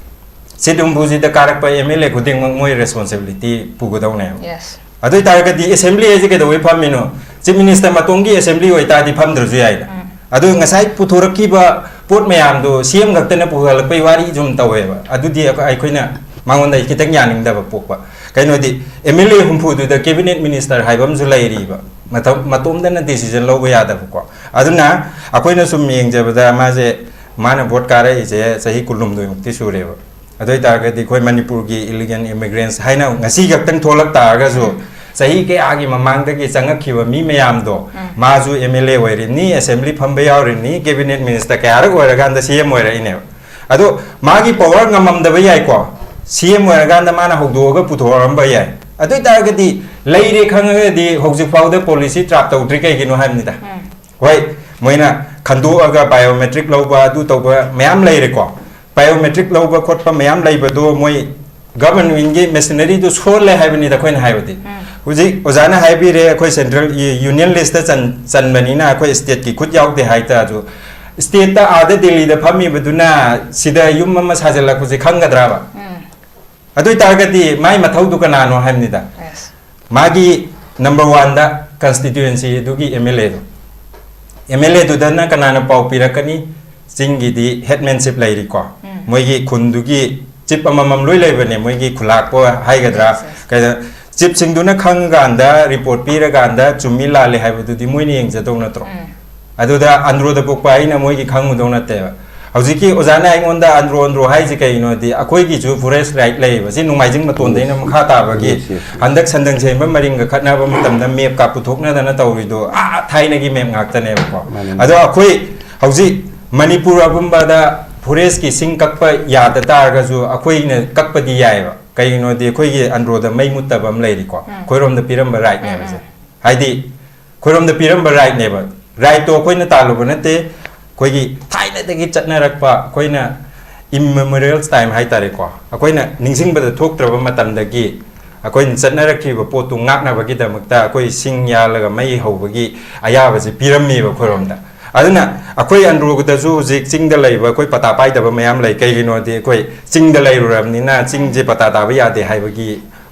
ꯁꯤꯠ ꯍꯨꯝꯐꯨꯁꯤꯗ ꯀꯥꯔꯛꯄ ꯑꯦꯝ ꯑꯦꯜ ꯑꯦ ꯈꯨꯗꯤꯡꯃꯛ ꯃꯣꯏ ꯔꯦꯁꯄꯣꯟꯁꯤꯕꯤꯂꯤꯇꯤ ꯄꯨꯒꯗꯧꯅꯦꯕ꯫ Yes. ꯑꯗꯨ ꯑꯣꯏꯇꯥꯔꯒꯗꯤ ꯑꯦꯁꯦꯝꯕ꯭ꯂꯤ ꯍꯥꯏꯁꯦ ꯀꯩꯗꯧꯕꯩ ꯐꯝꯃꯤꯅꯣ? ꯆꯤꯐ ꯃꯤꯅꯤꯁꯇꯔ ꯃꯇꯣꯝꯒꯤ ꯑꯦꯁꯦꯝꯕ꯭ꯂꯤ ꯑꯣꯏꯇꯥꯔꯗꯤ ꯐꯝꯗ꯭ꯔꯁꯨ ꯌꯥꯏꯗ꯫ ꯑꯗꯨ ꯉꯁꯥꯏ ꯄꯨꯊꯣꯔꯛꯈꯤꯕ ꯄꯣꯠ ꯃꯌꯥꯝꯗꯣ ꯁꯤ ꯑꯦꯝ ꯈꯛꯇꯅ ꯄꯨꯈꯠꯂꯛꯄꯩ ꯋꯥꯔꯤ ꯁꯨꯝ ꯇꯧꯋꯦꯕ꯫ ꯑꯗꯨꯗꯤ ꯑꯩꯈꯣꯏ, ꯑꯩꯈꯣꯏꯅ ꯃꯉꯣꯟꯗ ꯈꯤꯇꯪ ꯌꯥꯅꯤꯡꯗꯕ ꯄꯣꯛꯄ꯫ ꯀꯩꯅꯣꯗꯤ, ꯑꯦꯝ ꯑꯦꯜ ꯑꯦ ꯍꯨꯝꯐꯨꯗꯨꯗ ꯀꯦꯕꯤꯅꯦꯠ ꯃꯤꯅꯤꯁꯇꯔ ꯍꯥꯏꯕ ꯑꯃꯁꯨ ꯂꯩꯔꯤꯕ꯫ ꯃꯇꯝ, ꯃꯇꯣꯝꯗꯅ ꯗꯤꯁꯤꯖꯟ ꯂꯧꯕ ꯌꯥꯗꯕꯀꯣ꯫ ꯑꯗꯨꯅ ꯑꯩꯈꯣꯏꯅ ꯁꯨꯝ ꯌꯦꯡꯖꯕꯗ ꯃꯥꯁꯦ, ꯃꯥꯅ ꯚꯣꯠ ꯀꯥꯔꯛꯏꯁꯦ ꯆꯍꯤ ꯀꯨꯟꯍꯨꯝꯗꯣꯏꯃꯨꯛꯇꯤ ꯁꯨꯔꯦꯕ꯫ ꯑꯗꯨ ꯑꯣꯏꯇꯥꯔꯒꯗꯤ ꯑꯩꯈꯣꯏ ꯃꯅꯤꯄꯨꯔꯒꯤ ꯏꯂꯤꯒꯦꯜ ꯏꯃꯤꯒ꯭ꯔꯦꯟꯁ ꯍꯥꯏꯅ ꯉꯁꯤ ꯈꯛꯇꯪ ꯊꯣꯛꯂꯛ ꯇꯥꯔꯒꯁꯨ, ꯆꯍꯤ ꯀꯌꯥꯒꯤ ꯃꯃꯥꯡꯗꯒꯤ ꯆꯪꯉꯛꯈꯤꯕ ꯃꯤ ꯃꯌꯥꯝꯗꯣ, ꯃꯥꯁꯨ ꯑꯦꯝ ꯑꯦꯜ ꯑꯦ ꯑꯣꯏꯔꯤꯅꯤ, ꯑꯦꯁꯦꯝꯕ꯭ꯂꯤ ꯐꯝꯕ ꯌꯥꯎꯔꯤꯅꯤ, ꯀꯦꯕꯤꯅꯦꯠ ꯃꯤꯅꯤꯁꯇꯔ ꯀꯌꯥꯔꯛ ꯑꯣꯏꯔꯀꯥꯟꯗ ꯁꯤ ꯑꯦꯝ ꯑꯣꯏꯔꯛꯏꯅꯦꯕ꯫ ꯑꯗꯣ ꯃꯥꯒꯤ ꯄꯋꯥꯔ ꯉꯝꯃꯝꯗꯕ ꯌꯥꯏꯀꯣ, ꯁꯤ ꯑꯦꯝ ꯑꯣꯏꯔꯀꯥꯟꯗ ꯃꯥꯅ ꯍꯧꯗꯣꯛꯑꯒ ꯄꯨꯊꯣꯛꯑꯝꯕ ꯌꯥꯏ꯫ ꯑꯗꯨ ꯑꯣꯏꯇꯥꯔꯒꯗꯤ, ꯂꯩꯔꯦ ꯈꯪꯉꯒꯗꯤ ꯍꯧꯖꯤꯛ ꯐꯥꯎꯗ ꯄꯣꯂꯤꯁꯤ ꯗ꯭ꯔꯥꯐ ꯇꯧꯗ꯭ꯔꯤ ꯀꯩꯒꯤꯅꯣ ꯍꯥꯏꯕꯅꯤꯗ꯫ ꯍꯣꯏ, ꯃꯣꯏꯅ ꯈꯟꯗꯣꯛꯑꯒ ꯕꯥꯏꯑꯣꯃꯦꯇ꯭ꯔꯤꯛ ꯂꯧꯕ, ꯑꯗꯨ ꯇꯧꯕ ꯃꯌꯥꯝ ꯂꯩꯔꯦꯀꯣ꯫ ꯕꯥꯏꯑꯣꯃꯦꯇ꯭ꯔꯤꯛ ꯂꯧꯕ ꯈꯣꯠꯄ ꯃꯌꯥꯝ ꯂꯩꯕꯗꯣ ꯃꯣꯏ ꯒꯚꯔꯟꯃꯦꯟꯒꯤ ꯃꯦꯁꯤꯅꯔꯤꯗꯨ ꯁꯣꯜꯂꯦ ꯍꯥꯏꯕꯅꯤꯗ ꯑꯩꯈꯣꯏꯅ ꯍꯥꯏꯕꯗꯤ꯫ ꯍꯧꯖꯤꯛ ꯑꯣꯖꯥꯅ ꯍꯥꯏꯕꯤꯔꯦ, ꯑꯩꯈꯣꯏ ꯁꯦꯟꯇ꯭ꯔꯦꯜ ꯌꯨꯅꯤꯌꯟ ꯂꯤꯁꯇ ꯆꯟ-, ꯆꯟꯕꯅꯤꯅ ꯑꯩꯈꯣꯏ ꯁ꯭ꯇꯦꯠꯀꯤ ꯈꯨꯠ ꯌꯥꯎꯗꯦ ꯍꯥꯏꯇꯥꯔꯁꯨ, ꯁ꯭ꯇꯦꯠꯇ ꯑꯥꯗ ꯗꯦꯜꯂꯤꯗ ꯐꯝꯃꯤꯕꯗꯨꯅ ꯁꯤꯗ ꯌꯨꯝ ꯑꯃ ꯁꯥꯖꯤꯜꯂꯛꯄꯁꯦ ꯈꯪꯒꯗ꯭ꯔꯕ? ꯑꯗꯨ ꯑꯣꯏꯇꯥꯔꯒꯗꯤ ꯃꯥꯏ ꯃꯊꯧꯗꯨ ꯀꯅꯥꯅꯣ ꯍꯥꯏꯕꯅꯤꯗ꯫ Yes. ꯃꯥꯒꯤ ꯅꯝꯕꯔ ꯋꯥꯟꯗ ꯀꯟꯁꯇꯤꯇ꯭ꯌꯨꯑꯦꯟꯁꯤ ꯑꯗꯨꯒꯤ ꯑꯦꯝ ꯑꯦꯜ ꯑꯦꯗꯣ, ꯑꯦꯝ ꯑꯦꯜ ꯑꯦꯗꯨꯗꯅ ꯀꯅꯥꯅ ꯄꯥꯎ ꯄꯤꯔꯛꯀꯅꯤ? ꯆꯤꯡꯒꯤꯗꯤ ꯍꯦꯗꯃꯦꯟꯁꯤꯞ ꯂꯩꯔꯤꯀꯣ, ꯃꯣꯏꯒꯤ ꯈꯨꯟꯗꯨꯒꯤ ꯆꯤꯞ ꯑꯃꯃꯝ ꯂꯣꯏ ꯂꯩꯕꯅꯦ, ꯃꯣꯏꯒꯤ ꯈꯨꯂꯥꯛꯄ ꯍꯥꯏꯒꯗ꯭ꯔꯥ, Yes, yes. ꯀꯩꯗ, ꯆꯤꯞꯁꯤꯡꯗꯨꯅ ꯈꯪꯉꯀꯥꯟꯗ ꯔꯤꯄꯣꯔꯠ ꯄꯤꯔꯀꯥꯟꯗ ꯆꯨꯝꯃꯤ ꯂꯥꯜꯂꯤ ꯍꯥꯏꯕꯗꯨꯗꯤ ꯃꯣꯏꯅ ꯌꯦꯡꯖꯗꯧ ꯅꯠꯇ꯭ꯔꯣ? ꯑꯗꯨꯗ ꯑꯟꯗ꯭ꯔꯣꯗ ꯄꯣꯛꯄ ꯑꯩꯅ ꯃꯣꯏꯒꯤ ꯈꯪꯉꯨꯗꯧ ꯅꯠꯇꯦꯕ꯫ ꯍꯧꯖꯤꯛꯀꯤ ꯑꯣꯖꯥꯅ ꯑꯩꯉꯣꯟꯗ ꯑꯟꯗ꯭ꯔꯣ ꯑꯟꯗ꯭ꯔꯣ ꯍꯥꯏꯁꯤ ꯀꯩꯒꯤꯅꯣꯗꯤ, ꯑꯩꯈꯣꯏꯒꯤꯁꯨ ꯐꯣꯔꯦꯁ ꯔꯥꯏꯠ ꯂꯩꯌꯦꯕ, ꯁꯤ ꯅꯣꯡꯃꯥꯏꯖꯤꯡ ꯃꯇꯣꯟꯗꯩꯅ ꯃꯈꯥ ꯇꯥꯕꯒꯤ꯫ Yes, yes. ꯍꯟꯗꯛ ꯁꯟꯗꯪ ꯁꯦꯝꯕ ꯃꯔꯤꯡꯒ ꯈꯠꯅꯕ ꯃꯇꯝꯗ ꯃꯦꯞꯀ ꯄꯨꯊꯣꯛꯅꯗꯅ ꯇꯧꯔꯤꯗꯣ ꯑꯥ ꯊꯥꯏꯅꯒꯤ ꯃꯦꯞ ꯉꯥꯛꯇꯅꯦꯕꯀꯣ꯫ ꯃꯥꯅꯦ꯫ ꯑꯗꯣ ꯑꯩꯈꯣꯏ ꯍꯧꯖꯤꯛ ꯃꯅꯤꯄꯨꯔ ꯑꯄꯨꯝꯕꯗ ꯐꯣꯔꯦꯁꯀꯤ ꯁꯤꯡ ꯀꯛꯄ ꯌꯥꯗ ꯇꯥꯔꯒꯁꯨ ꯑꯩꯈꯣꯏꯅ ꯀꯛꯄꯗꯤ ꯌꯥꯏꯑꯕ꯫ ꯀꯩꯒꯤꯅꯣꯗꯤ ꯑꯩꯈꯣꯏꯒꯤ ꯑꯟꯗ꯭ꯔꯣꯗ ꯃꯩ ꯃꯨꯠꯇꯕ ꯑꯃ ꯂꯩꯔꯤꯀꯣ, ꯑꯩꯈꯣꯏꯔꯣꯝꯗ ꯄꯤꯔꯝꯕ ꯔꯥꯏꯠꯅꯦꯕ ꯁꯦ꯫ ꯍꯥꯏꯗꯤ ꯑꯩꯈꯣꯏꯔꯣꯝꯗ ꯄꯤꯔꯝꯕ ꯔꯥꯏꯠꯅꯦꯕ꯫ ꯔꯥꯏꯠꯇꯣ ꯑꯩꯈꯣꯏꯅ ꯇꯥꯜꯂꯨꯕ ꯅꯠꯇꯦ, ꯑꯩꯈꯣꯏꯒꯤ ꯊꯥꯏꯅꯗꯒꯤ ꯆꯠꯅꯔꯛꯄ, ꯑꯩꯈꯣꯏꯅ ꯏꯝꯃꯦꯃꯣꯔꯤꯌꯦꯜ ꯇꯥꯏꯝ ꯍꯥꯏꯇꯥꯔꯦꯀꯣ, ꯑꯩꯈꯣꯏꯅ ꯅꯤꯡꯁꯤꯡꯕꯗ ꯊꯣꯛꯇ꯭ꯔꯕ ꯃꯇꯝꯗꯒꯤ ꯑꯩꯈꯣꯏꯅ ꯆꯠꯅꯔꯛꯈꯤꯕ ꯄꯣꯠꯇꯨ ꯉꯥꯛꯅꯕꯒꯤꯗꯃꯛꯇ ꯑꯩꯈꯣꯏ ꯁꯤꯡ ꯌꯥꯜꯂꯒ ꯃꯩ ꯍꯧꯕꯒꯤ ꯑꯌꯥꯕꯁꯤ ꯄꯤꯔꯝꯃꯦꯕ ꯑꯩꯈꯣꯏꯔꯣꯝꯗ꯫ ꯑꯗꯨꯅ ꯑꯩꯈꯣꯏ ꯑꯟꯗ꯭ꯔꯣꯗꯁꯨ ꯍꯧꯖꯤꯛ ꯆꯤꯡꯗ ꯂꯩꯕ ꯑꯩꯈꯣꯏ ꯄꯇꯥ ꯄꯥꯏꯗꯕ ꯃꯌꯥꯝ ꯂꯩ꯫ ꯀꯩꯒꯤꯅꯣꯗꯤ ꯑꯩꯈꯣꯏ ꯆꯤꯡꯗ ꯂꯩꯔꯨꯔꯕꯅꯤꯅ ꯆꯤꯡꯁꯦ ꯄꯇꯥ ꯇꯥꯕ ꯌꯥꯗꯦ ꯍꯥꯏꯕꯒꯤ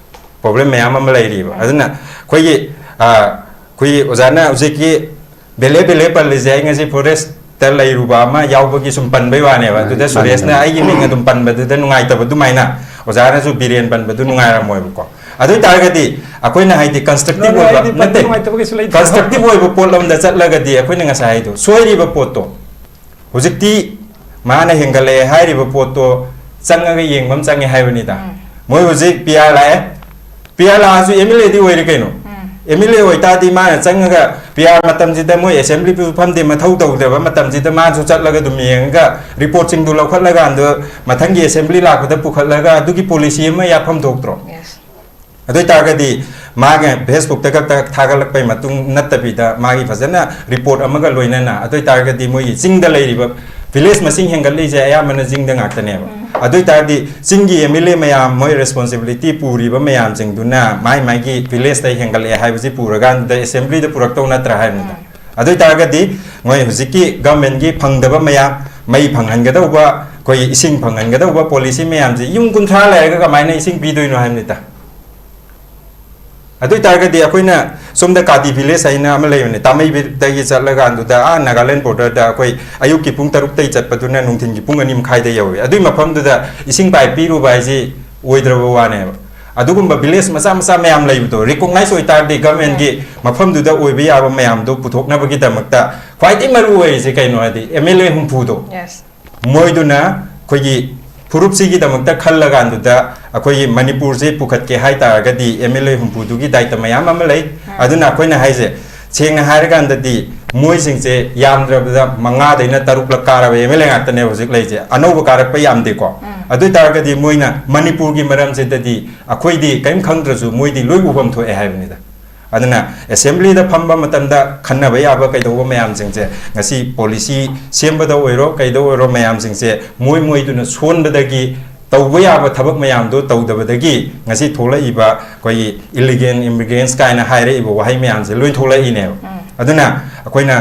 ꯄ꯭ꯔꯣꯕ꯭ꯂꯦꯝ ꯃꯌꯥꯝ ꯑꯃ ꯂꯩꯔꯤꯕ꯫ ꯑꯗꯨꯅ ꯑꯩꯈꯣꯏꯒꯤ ꯑꯩꯈꯣꯏꯒꯤ ꯑꯣꯖꯥꯅ ꯍꯧꯖꯤꯛꯀꯤ ꯕꯦꯂꯦ ꯕꯦꯂꯦ ꯄꯜꯂꯤꯁꯦ ꯑꯩ ꯉꯁꯤ ꯐꯣꯔꯦꯁꯇ ꯂꯩꯔꯨꯕ ꯑꯃ ꯌꯥꯎꯕꯒꯤ ꯁꯨꯝ ꯄꯟꯕꯩ ꯋꯥꯅꯦꯕ꯫ ꯑꯗꯨꯗ ꯁꯨꯔꯦꯁꯅ ꯑꯩꯒꯤ ꯃꯤꯡ ꯑꯗꯨꯝ ꯄꯟꯕꯗꯨꯗ ꯅꯨꯡꯉꯥꯏꯇꯕ ꯑꯗꯨꯃꯥꯏꯅ ꯑꯣꯖꯥꯅꯁꯨ ꯕꯤꯔꯦꯟ ꯄꯟꯕꯗꯨ ꯅꯨꯡꯉꯥꯏꯔꯝꯃꯣꯏꯕꯀꯣ꯫ ꯑꯗꯨ ꯑꯣꯏ ꯇꯥꯔꯒꯗꯤ ꯑꯩꯈꯣꯏꯅ ꯍꯥꯏꯗꯤ ꯀꯟꯁꯇ꯭ꯔꯛꯇꯤꯚ ꯑꯣꯏꯕ ꯅꯠꯇꯦ, ꯀꯟꯁꯇ꯭ꯔꯛꯇꯤꯚ ꯑꯣꯏꯕ ꯄꯣꯠꯂꯣꯝꯗ ꯆꯠꯂꯒꯗꯤ ꯑꯩꯈꯣꯏꯅ ꯉꯁꯥꯏ ꯍꯥꯏꯗꯣ ꯁꯣꯏꯔꯤꯕ ꯄꯣꯠꯇꯣ ꯍꯧꯖꯤꯛꯇꯤ ꯃꯥꯅ ꯍꯦꯟꯒꯠꯂꯛꯑꯦ ꯍꯥꯏꯔꯤꯕ ꯄꯣꯠꯇꯣ ꯆꯪꯉꯒ ꯌꯦꯡꯕ ꯑꯃ ꯆꯪꯉꯦ ꯍꯥꯏꯕꯅꯤꯗ꯫ ꯃꯣꯏ ꯍꯧꯖꯤꯛ ꯄꯤ ꯑꯥꯔ ꯂꯥꯛꯑꯦ, ꯄꯤ ꯑꯥꯔ ꯂꯥꯛꯑꯁꯨ ꯑꯦꯝ ꯑꯦꯜ ꯑꯦꯗꯤ ꯑꯣꯏꯔꯤ ꯀꯩꯅꯣ꯫ ꯑꯦꯝ ꯑꯦꯜ ꯑꯦ ꯑꯣꯏꯇꯥꯔꯗꯤ ꯃꯥꯅ ꯆꯪꯉꯒ ꯄꯤ ꯑꯥꯔ ꯃꯇꯝꯁꯤꯗ ꯃꯣꯏ ꯑꯦꯁꯦꯝꯕ꯭ꯂꯤꯁꯨ ꯐꯝꯗꯦ, ꯃꯊꯧ ꯇꯧꯗꯕ ꯃꯇꯝꯁꯤꯗ ꯃꯥꯁꯨ ꯆꯠꯂꯒ ꯑꯗꯨꯝ ꯌꯦꯡꯉꯒ ꯔꯤꯄꯣꯔꯠꯁꯤꯡꯗꯨ ꯂꯧꯈꯠꯂꯀꯥꯟꯗ ꯃꯊꯪꯒꯤ ꯑꯦꯁꯦꯝꯕ꯭ꯂꯤ ꯂꯥꯛꯄꯗ ꯄꯨꯈꯠꯂꯒ ꯑꯗꯨꯒꯤ ꯄꯣꯂꯤꯁꯤ ꯑꯃ ꯌꯥꯐꯝ ꯊꯣꯛꯇ꯭ꯔꯣ? ꯑꯗꯨ ꯑꯣꯏꯇꯥꯔꯒꯗꯤ ꯃꯥꯒꯤ ꯐꯦꯁꯕꯨꯛꯇ ꯈꯛꯇ ꯊꯥꯒꯠꯂꯛꯄꯩ ꯃꯇꯨꯡ ꯅꯠꯇꯕꯤꯗ ꯃꯥꯒꯤ ꯐꯖꯅ ꯔꯤꯄꯣꯔꯠ ꯑꯃꯒ ꯂꯣꯏꯅꯅ, ꯑꯗꯨ ꯑꯣꯏꯇꯥꯔꯒꯗꯤ ꯃꯣꯏꯒꯤ ꯆꯤꯡꯗ ꯂꯩꯔꯤꯕ ꯚꯤꯂꯦꯖ ꯃꯁꯤꯡ ꯍꯦꯟꯒꯠꯂꯤꯁꯦ ꯑꯌꯥꯝꯕꯅ ꯆꯤꯡꯗ ꯉꯥꯛꯇꯅꯦꯕ꯫ ꯑꯗꯨ ꯑꯣꯏꯇꯥꯔꯗꯤ ꯆꯤꯡꯒꯤ ꯑꯦꯝ ꯑꯦꯜ ꯑꯦ ꯃꯌꯥꯝ, ꯃꯣꯏ ꯔꯦꯁꯄꯣꯟꯁꯤꯕꯤꯂꯤꯇꯤ ꯄꯨꯔꯤꯕ ꯃꯌꯥꯝꯁꯤꯡꯗꯨꯅ ꯃꯥꯏ ꯃꯥꯏꯒꯤ ꯚꯤꯂꯦꯖꯇ ꯍꯦꯟꯒꯠꯂꯛꯑꯦ ꯍꯥꯏꯕꯁꯤ ꯄꯨꯔꯀꯥꯟꯗ ꯑꯦꯁꯦꯝꯕ꯭ꯂꯤꯗ ꯄꯨꯔꯛꯇꯧ ꯅꯠꯇ꯭ꯔꯥ ꯍꯥꯏꯕꯅꯤꯗ꯫ ꯑꯗꯨ ꯑꯣꯏꯇꯥꯔꯒꯗꯤ ꯃꯣꯏ ꯍꯧꯖꯤꯛꯀꯤ ꯒꯚꯔꯟꯃꯦꯟꯒꯤ ꯐꯪꯗꯕ ꯃꯌꯥꯝ, ꯃꯩ ꯐꯪꯍꯟꯒꯗꯧꯕ, ꯑꯩꯈꯣꯏꯒꯤ ꯏꯁꯤꯡ ꯐꯪꯍꯟꯒꯗꯧꯕ ꯄꯣꯂꯤꯁꯤ ꯃꯌꯥꯝꯁꯦ ꯌꯨꯝ ꯀꯨꯟꯊ꯭ꯔꯥ ꯂꯩꯔꯒ ꯀꯃꯥꯏꯅ ꯏꯁꯤꯡ ꯄꯤꯗꯣꯏꯅꯣ ꯍꯥꯏꯕꯅꯤꯗ꯫ ꯑꯗꯨ ꯑꯣꯏꯇꯥꯔꯒꯗꯤ ꯑꯩꯈꯣꯏꯅ ꯁꯣꯝꯗ ꯀꯥꯗꯤ ꯚꯤꯂꯦꯖ ꯍꯥꯏꯅ ꯑꯃ ꯂꯩꯕꯅꯦ, ꯇꯥꯃꯩꯕꯤꯗꯒꯤ ꯆꯠꯂꯀꯥꯟꯗꯨꯗ ꯑꯥ ꯅꯥꯒꯥꯂꯦꯟ ꯕꯣꯔꯗꯔꯗ ꯑꯩꯈꯣꯏ ꯑꯌꯨꯛꯀꯤ ꯄꯨꯡ ꯇꯔꯨꯛꯇꯩ ꯆꯠꯄꯗꯨꯅ ꯅꯨꯡꯊꯤꯟꯒꯤ ꯄꯨꯡ ꯑꯅꯤ ꯃꯈꯥꯏꯗ ꯌꯧꯋꯤ꯫ ꯑꯗꯨꯒꯤ ꯃꯐꯝꯗꯨꯗ ꯏꯁꯤꯡ ꯄꯥꯏꯞ ꯄꯤꯔꯨꯕ ꯍꯥꯏꯁꯤ ꯑꯣꯏꯗ꯭ꯔꯕ ꯋꯥꯅꯦꯕ꯫ ꯑꯗꯨꯒꯨꯝꯕ ꯚꯤꯂꯦꯖ ꯃꯆꯥ ꯃꯆꯥ ꯃꯌꯥꯝ ꯂꯩꯕꯗꯣ ꯔꯤꯀꯣꯛꯅꯥꯏꯖ ꯑꯣꯏꯇꯥꯔꯗꯤ ꯒꯚꯔꯟꯃꯦꯟꯒꯤ ꯃꯐꯝꯗꯨꯗ ꯑꯣꯏꯕ ꯌꯥꯕ ꯃꯌꯥꯝꯗꯣ ꯄꯨꯊꯣꯛꯅꯕꯒꯤꯗꯃꯛꯇ ꯈ꯭ꯋꯥꯏꯗꯒꯤ ꯃꯔꯨ ꯑꯣꯏꯔꯤꯁꯦ ꯀꯩꯅꯣ ꯍꯥꯏꯗꯤ ꯑꯦꯝ ꯑꯦꯜ ꯑꯦ ꯍꯨꯝꯐꯨꯗꯣ ꯃꯣꯏꯗꯨꯅ ꯑꯩꯈꯣꯏꯒꯤ ꯐꯨꯔꯨꯞꯁꯤꯒꯤꯗꯃꯛꯇ ꯈꯜꯂꯀꯥꯟꯗꯨꯗ ꯑꯩꯈꯣꯏꯒꯤ ꯃꯅꯤꯄꯨꯔꯁꯦ ꯄꯨꯈꯠꯀꯦ ꯍꯥꯏ ꯇꯥꯔꯒꯗꯤ ꯑꯦꯝ ꯑꯦꯜ ꯑꯦ ꯍꯨꯝꯐꯨꯗꯨꯒꯤ ꯗꯥꯏꯇ ꯃꯌꯥꯝ ꯑꯃ ꯂꯩ꯫ ꯑꯗꯨꯅ ꯑꯩꯈꯣꯏꯅ ꯍꯥꯏꯁꯦ ꯁꯦꯡꯅ ꯍꯥꯏꯔꯀꯥꯟꯗꯗꯤ ꯃꯣꯏꯁꯤꯡꯁꯦ ꯌꯥꯝꯗ꯭ꯔꯕꯗ ꯃꯉꯥꯗꯩꯅ ꯇꯔꯨꯛꯂꯛ ꯀꯥꯔꯕ ꯑꯦꯝ ꯑꯦꯜ ꯑꯦ ꯉꯥꯛꯇꯅꯦ ꯍꯧꯖꯤꯛ ꯂꯩꯁꯦ, ꯑꯅꯧꯕ ꯀꯥꯔꯛꯄ ꯌꯥꯝꯗꯦꯀꯣ꯫ ꯑꯗꯨ ꯑꯣꯏ ꯇꯥꯔꯒꯗꯤ ꯃꯣꯏꯅ ꯃꯅꯤꯄꯨꯔꯒꯤ ꯃꯔꯝꯁꯤꯗꯗꯤ ꯑꯩꯈꯣꯏꯗꯤ ꯀꯔꯤꯝ ꯈꯪꯗ꯭ꯔꯁꯨ ꯃꯣꯏꯗꯤ ꯂꯣꯏ ꯎꯐꯝ ꯊꯣꯛꯑꯦ ꯍꯥꯏꯕꯅꯤꯗ꯫ ꯑꯗꯨꯅ ꯑꯦꯁꯦꯝꯕ꯭ꯂꯤꯗ ꯐꯝꯕ ꯃꯇꯝꯗ ꯈꯟꯅꯕ ꯌꯥꯕ ꯀꯩꯗꯧꯕ ꯃꯌꯥꯝꯁꯤꯡꯁꯦ ꯉꯁꯤ ꯄꯣꯂꯤꯁꯤ ꯁꯦꯝꯕꯗ ꯑꯣꯏꯔꯣ ꯀꯩꯗ ꯑꯣꯏꯔꯣ ꯃꯌꯥꯝꯁꯤꯡꯁꯦ ꯃꯣꯏ ꯃꯣꯏꯗꯨꯅ ꯁꯣꯟꯕꯗꯒꯤ ꯇꯧꯕ ꯌꯥꯕ ꯊꯕꯛ ꯃꯌꯥꯝꯗꯣ ꯇꯧꯗꯕꯗꯒꯤ ꯉꯁꯤ ꯊꯣꯛꯂꯛꯏꯕ ꯑꯩꯈꯣꯏꯒꯤ ꯏꯂꯤꯒꯦꯜ ꯏꯃꯤꯒ꯭ꯔꯦꯟꯁ ꯀꯥꯏꯅ ꯍꯥꯏꯔꯛꯏꯕ ꯋꯥꯍꯩ ꯃꯌꯥꯝꯁꯦ ꯂꯣꯏ ꯊꯣꯛꯂꯛꯏꯅꯦꯕ꯫ ꯑꯗꯨꯅ ꯑꯩꯈꯣꯏꯅ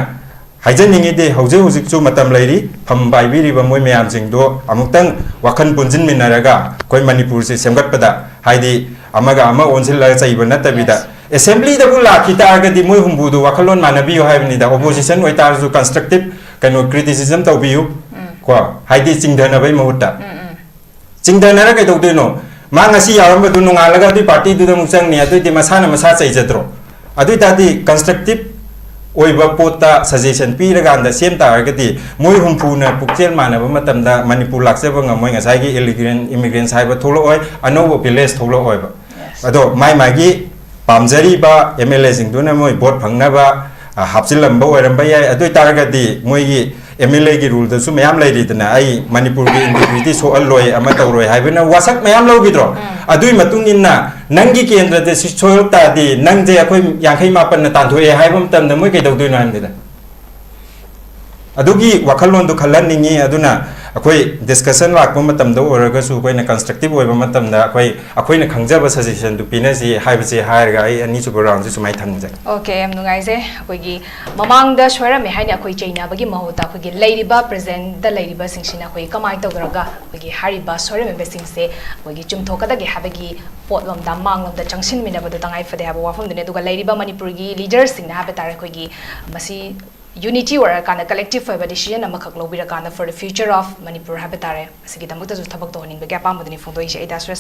ꯍꯥꯏꯖꯅꯤꯡꯉꯤꯗꯤ ꯍꯧꯖꯤꯛ ꯍꯧꯖꯤꯛꯁꯨ ꯃꯇꯝ ꯂꯩꯔꯤ, ꯐꯝ ꯄꯥꯏꯕꯤꯔꯤꯕ ꯃꯣꯏ ꯃꯌꯥꯝꯁꯤꯡꯗꯣ ꯑꯃꯨꯛꯇꯪ ꯋꯥꯈꯜ ꯄꯨꯟꯁꯤꯟꯃꯤꯟꯅꯔꯒ ꯑꯩꯈꯣꯏ ꯃꯅꯤꯄꯨꯔꯁꯦ ꯁꯦꯝꯒꯠꯄꯗ, ꯍꯥꯏꯗꯤ ꯑꯃꯒ ꯑꯃ ꯑꯣꯟꯁꯤꯜꯂꯒ ꯆꯩꯕ ꯅꯠꯇꯕꯤꯗ, assemblyꯗꯕꯨ ꯂꯥꯛꯈꯤ ꯇꯥꯔꯒꯗꯤ ꯃꯣꯏ ꯍꯨꯝꯐꯨꯗꯣ ꯋꯥꯈꯜꯂꯣꯟ ꯃꯥꯟꯅꯕꯤꯌꯨ ꯍꯥꯏꯕꯅꯤꯗ꯫ Opposition ꯑꯣꯏꯇꯥꯔꯁꯨ constructive ꯀꯩꯅꯣ criticism ꯇꯧꯕꯤꯌꯨ ꯀꯣ, ꯍꯥꯏꯗꯤ ꯆꯤꯡꯊꯅꯕꯩ ꯃꯍꯨꯠꯇ꯫ ꯆꯤꯡꯊꯅꯔ ꯀꯩꯗꯧꯗꯣꯏꯅꯣ? ꯃꯥ ꯉꯁꯤ ꯌꯥꯎꯔꯝꯕꯗꯨ ꯅꯣꯡꯉꯥꯜꯂꯒ ꯑꯗꯨꯏ partyꯗꯨꯗ ꯑꯃꯨꯛ ꯆꯪꯅꯤ, ꯑꯗꯨꯏꯗꯤ ꯃꯁꯥꯅ ꯃꯁꯥ ꯆꯩꯖꯗ꯭ꯔꯣ? ꯑꯗꯨ ꯑꯣꯏꯇꯥꯔꯗꯤ constructive ꯑꯣꯏꯕ ꯄꯣꯠꯇ suggestion ꯄꯤꯔꯀꯥꯟꯗ ꯁꯦꯝ ꯇꯥꯔꯒꯗꯤ, ꯃꯣꯏ ꯍꯨꯝꯐꯨꯅ ꯄꯨꯛꯆꯦꯜ ꯃꯥꯟꯅꯕ ꯃꯇꯝꯗ ꯃꯅꯤꯄꯨꯔ ꯂꯥꯛꯆꯕ ꯉꯝꯃꯣꯏ, ꯉꯁꯥꯏꯒꯤ illegal immigrants ꯍꯥꯏꯕ ꯊꯣꯛꯂꯛꯑꯣꯏ, ꯑꯅꯧꯕ village ꯊꯣꯛꯂꯛꯑꯣꯏꯕ꯫ ꯑꯗꯣ ꯃꯥꯏ ꯃꯥꯒꯤ ꯄꯥꯝꯖꯔꯤꯕ MLAꯁꯤꯡꯗꯨꯅ ꯃꯣꯏ vote ꯐꯪꯅꯕ, ꯑ, ꯍꯥꯞꯆꯤꯜꯂꯝꯕ ꯑꯣꯏꯔꯝꯕ ꯌꯥꯏ꯫ ꯑꯗꯨ ꯑꯣꯏꯇꯥꯔꯒꯗꯤ ꯃꯣꯏꯒꯤ MLAꯒꯤ ruleꯗꯁꯨ ꯃꯌꯥꯝ ꯂꯩꯔꯤꯗꯅ, "ꯑꯩ ꯃꯅꯤꯄꯨꯔꯒꯤ integrity ꯁꯣꯛꯍꯜꯂꯣꯏ, ꯑꯃ ꯇꯧꯔꯣꯏ" ꯍꯥꯏꯕꯅ ꯋꯥꯁꯛ ꯃꯌꯥꯝ ꯂꯧꯈꯤꯗ꯭ꯔꯣ? ꯑꯗꯨꯒꯤ ꯃꯇꯨꯡ ꯏꯟꯅ ꯅꯪꯒꯤ ꯀꯦꯟꯗ꯭ꯔꯗ ꯁꯤ ꯁꯣꯏꯔꯛ ꯇꯥꯔꯗꯤ, ꯅꯪꯁꯦ ꯑꯩꯈꯣꯏ ꯌꯥꯡꯈꯩ ꯃꯥꯄꯟꯅ ꯇꯥꯟꯊꯣꯛꯑꯦ ꯍꯥꯏꯕ ꯃꯇꯝꯗ ꯃꯣꯏ ꯀꯩꯗꯧꯗꯣꯏꯅꯣ ꯍꯥꯏꯕꯅꯤꯗ꯫ ꯑꯗꯨꯒꯤ ꯋꯥꯈꯜꯂꯣꯟꯗꯨ ꯈꯜꯍꯟꯅꯤꯡꯉꯤ꯫ ꯑꯗꯨꯅ ꯑꯩꯈꯣꯏ discussion ꯂꯥꯛꯄ ꯃꯇꯝꯗ ꯑꯣꯏꯔꯒꯁꯨ, ꯑꯩꯈꯣꯏꯅ constructive ꯑꯣꯏꯕ ꯃꯇꯝꯗ ꯑꯩꯈꯣꯏ, ꯑꯩꯈꯣꯏꯅ ꯈꯪꯖꯕ suggestionꯗꯨ ꯄꯤꯅꯁꯤ ꯍꯥꯏꯕꯁꯦ ꯍꯥꯏꯔꯒ ꯑꯩ ꯑꯅꯤꯁꯨꯕ roundꯁꯦ ꯁꯨꯃꯥꯏꯅ ꯊꯝꯖꯒꯦ꯫ Okay, ꯌꯥꯝ ꯅꯨꯡꯉꯥꯏꯖꯩ꯫ ꯑꯩꯈꯣꯏꯒꯤ ꯃꯃꯥꯡꯗ ꯁꯣꯏꯔꯝꯃꯦ ꯍꯥꯏꯅ ꯑꯩꯈꯣꯏ ꯆꯩꯅꯕꯒꯤ ꯃꯍꯨꯠꯇ, ꯑꯩꯈꯣꯏꯒꯤ ꯂꯩꯔꯤꯕ presentꯗ ꯂꯩꯔꯤꯕꯁꯤꯡꯁꯤꯅ ꯑꯩꯈꯣꯏ ꯀꯃꯥꯏꯅ ꯇꯧꯗ꯭ꯔꯒ ꯑꯩꯈꯣꯏꯒꯤ ꯍꯥꯏꯔꯤꯕ ꯁꯣꯏꯔꯝꯃꯤꯕꯁꯤꯡꯁꯦ ꯑꯩꯈꯣꯏꯒꯤ ꯆꯨꯝꯊꯣꯛꯀꯗꯒꯦ ꯍꯥꯏꯕꯒꯤ ꯄꯣꯠꯂꯣꯝꯗ, ꯃꯥꯡꯂꯣꯝꯗ ꯆꯪꯁꯤꯟꯃꯤꯟꯅꯕꯗꯨ ꯇꯉꯥꯏ ꯐꯗꯦ ꯍꯥꯏꯕ ꯋꯥꯐꯝꯗꯨꯅꯤ꯫ ꯑꯗꯨꯒ ꯂꯩꯔꯤꯕ ꯃꯅꯤꯄꯨꯔꯒꯤ leaderꯁꯤꯡꯅ ꯍꯥꯏꯕ ꯇꯥꯔꯦ, ꯑꯩꯈꯣꯏꯒꯤ ꯃꯁꯤ unity ꯑꯣꯏꯔꯀꯥꯟꯗ, collective ꯑꯣꯏꯕ decision ꯑꯃꯈꯛ ꯂꯧꯕꯤꯔꯀꯥꯟꯗ, for the future of Manipur ꯍꯥꯏꯕ ꯇꯥꯔꯦ, ꯃꯁꯤꯒꯤꯗꯃꯛꯇꯁꯨ ꯊꯕꯛ ꯇꯧꯍꯟꯅꯤꯡꯕꯒꯤ ꯑꯄꯥꯝꯕꯗꯨꯅꯤ ꯐꯣꯡꯗꯣꯛꯏꯁꯦ꯫ ꯑꯩ ꯗꯥ ꯁꯨꯔꯦꯁ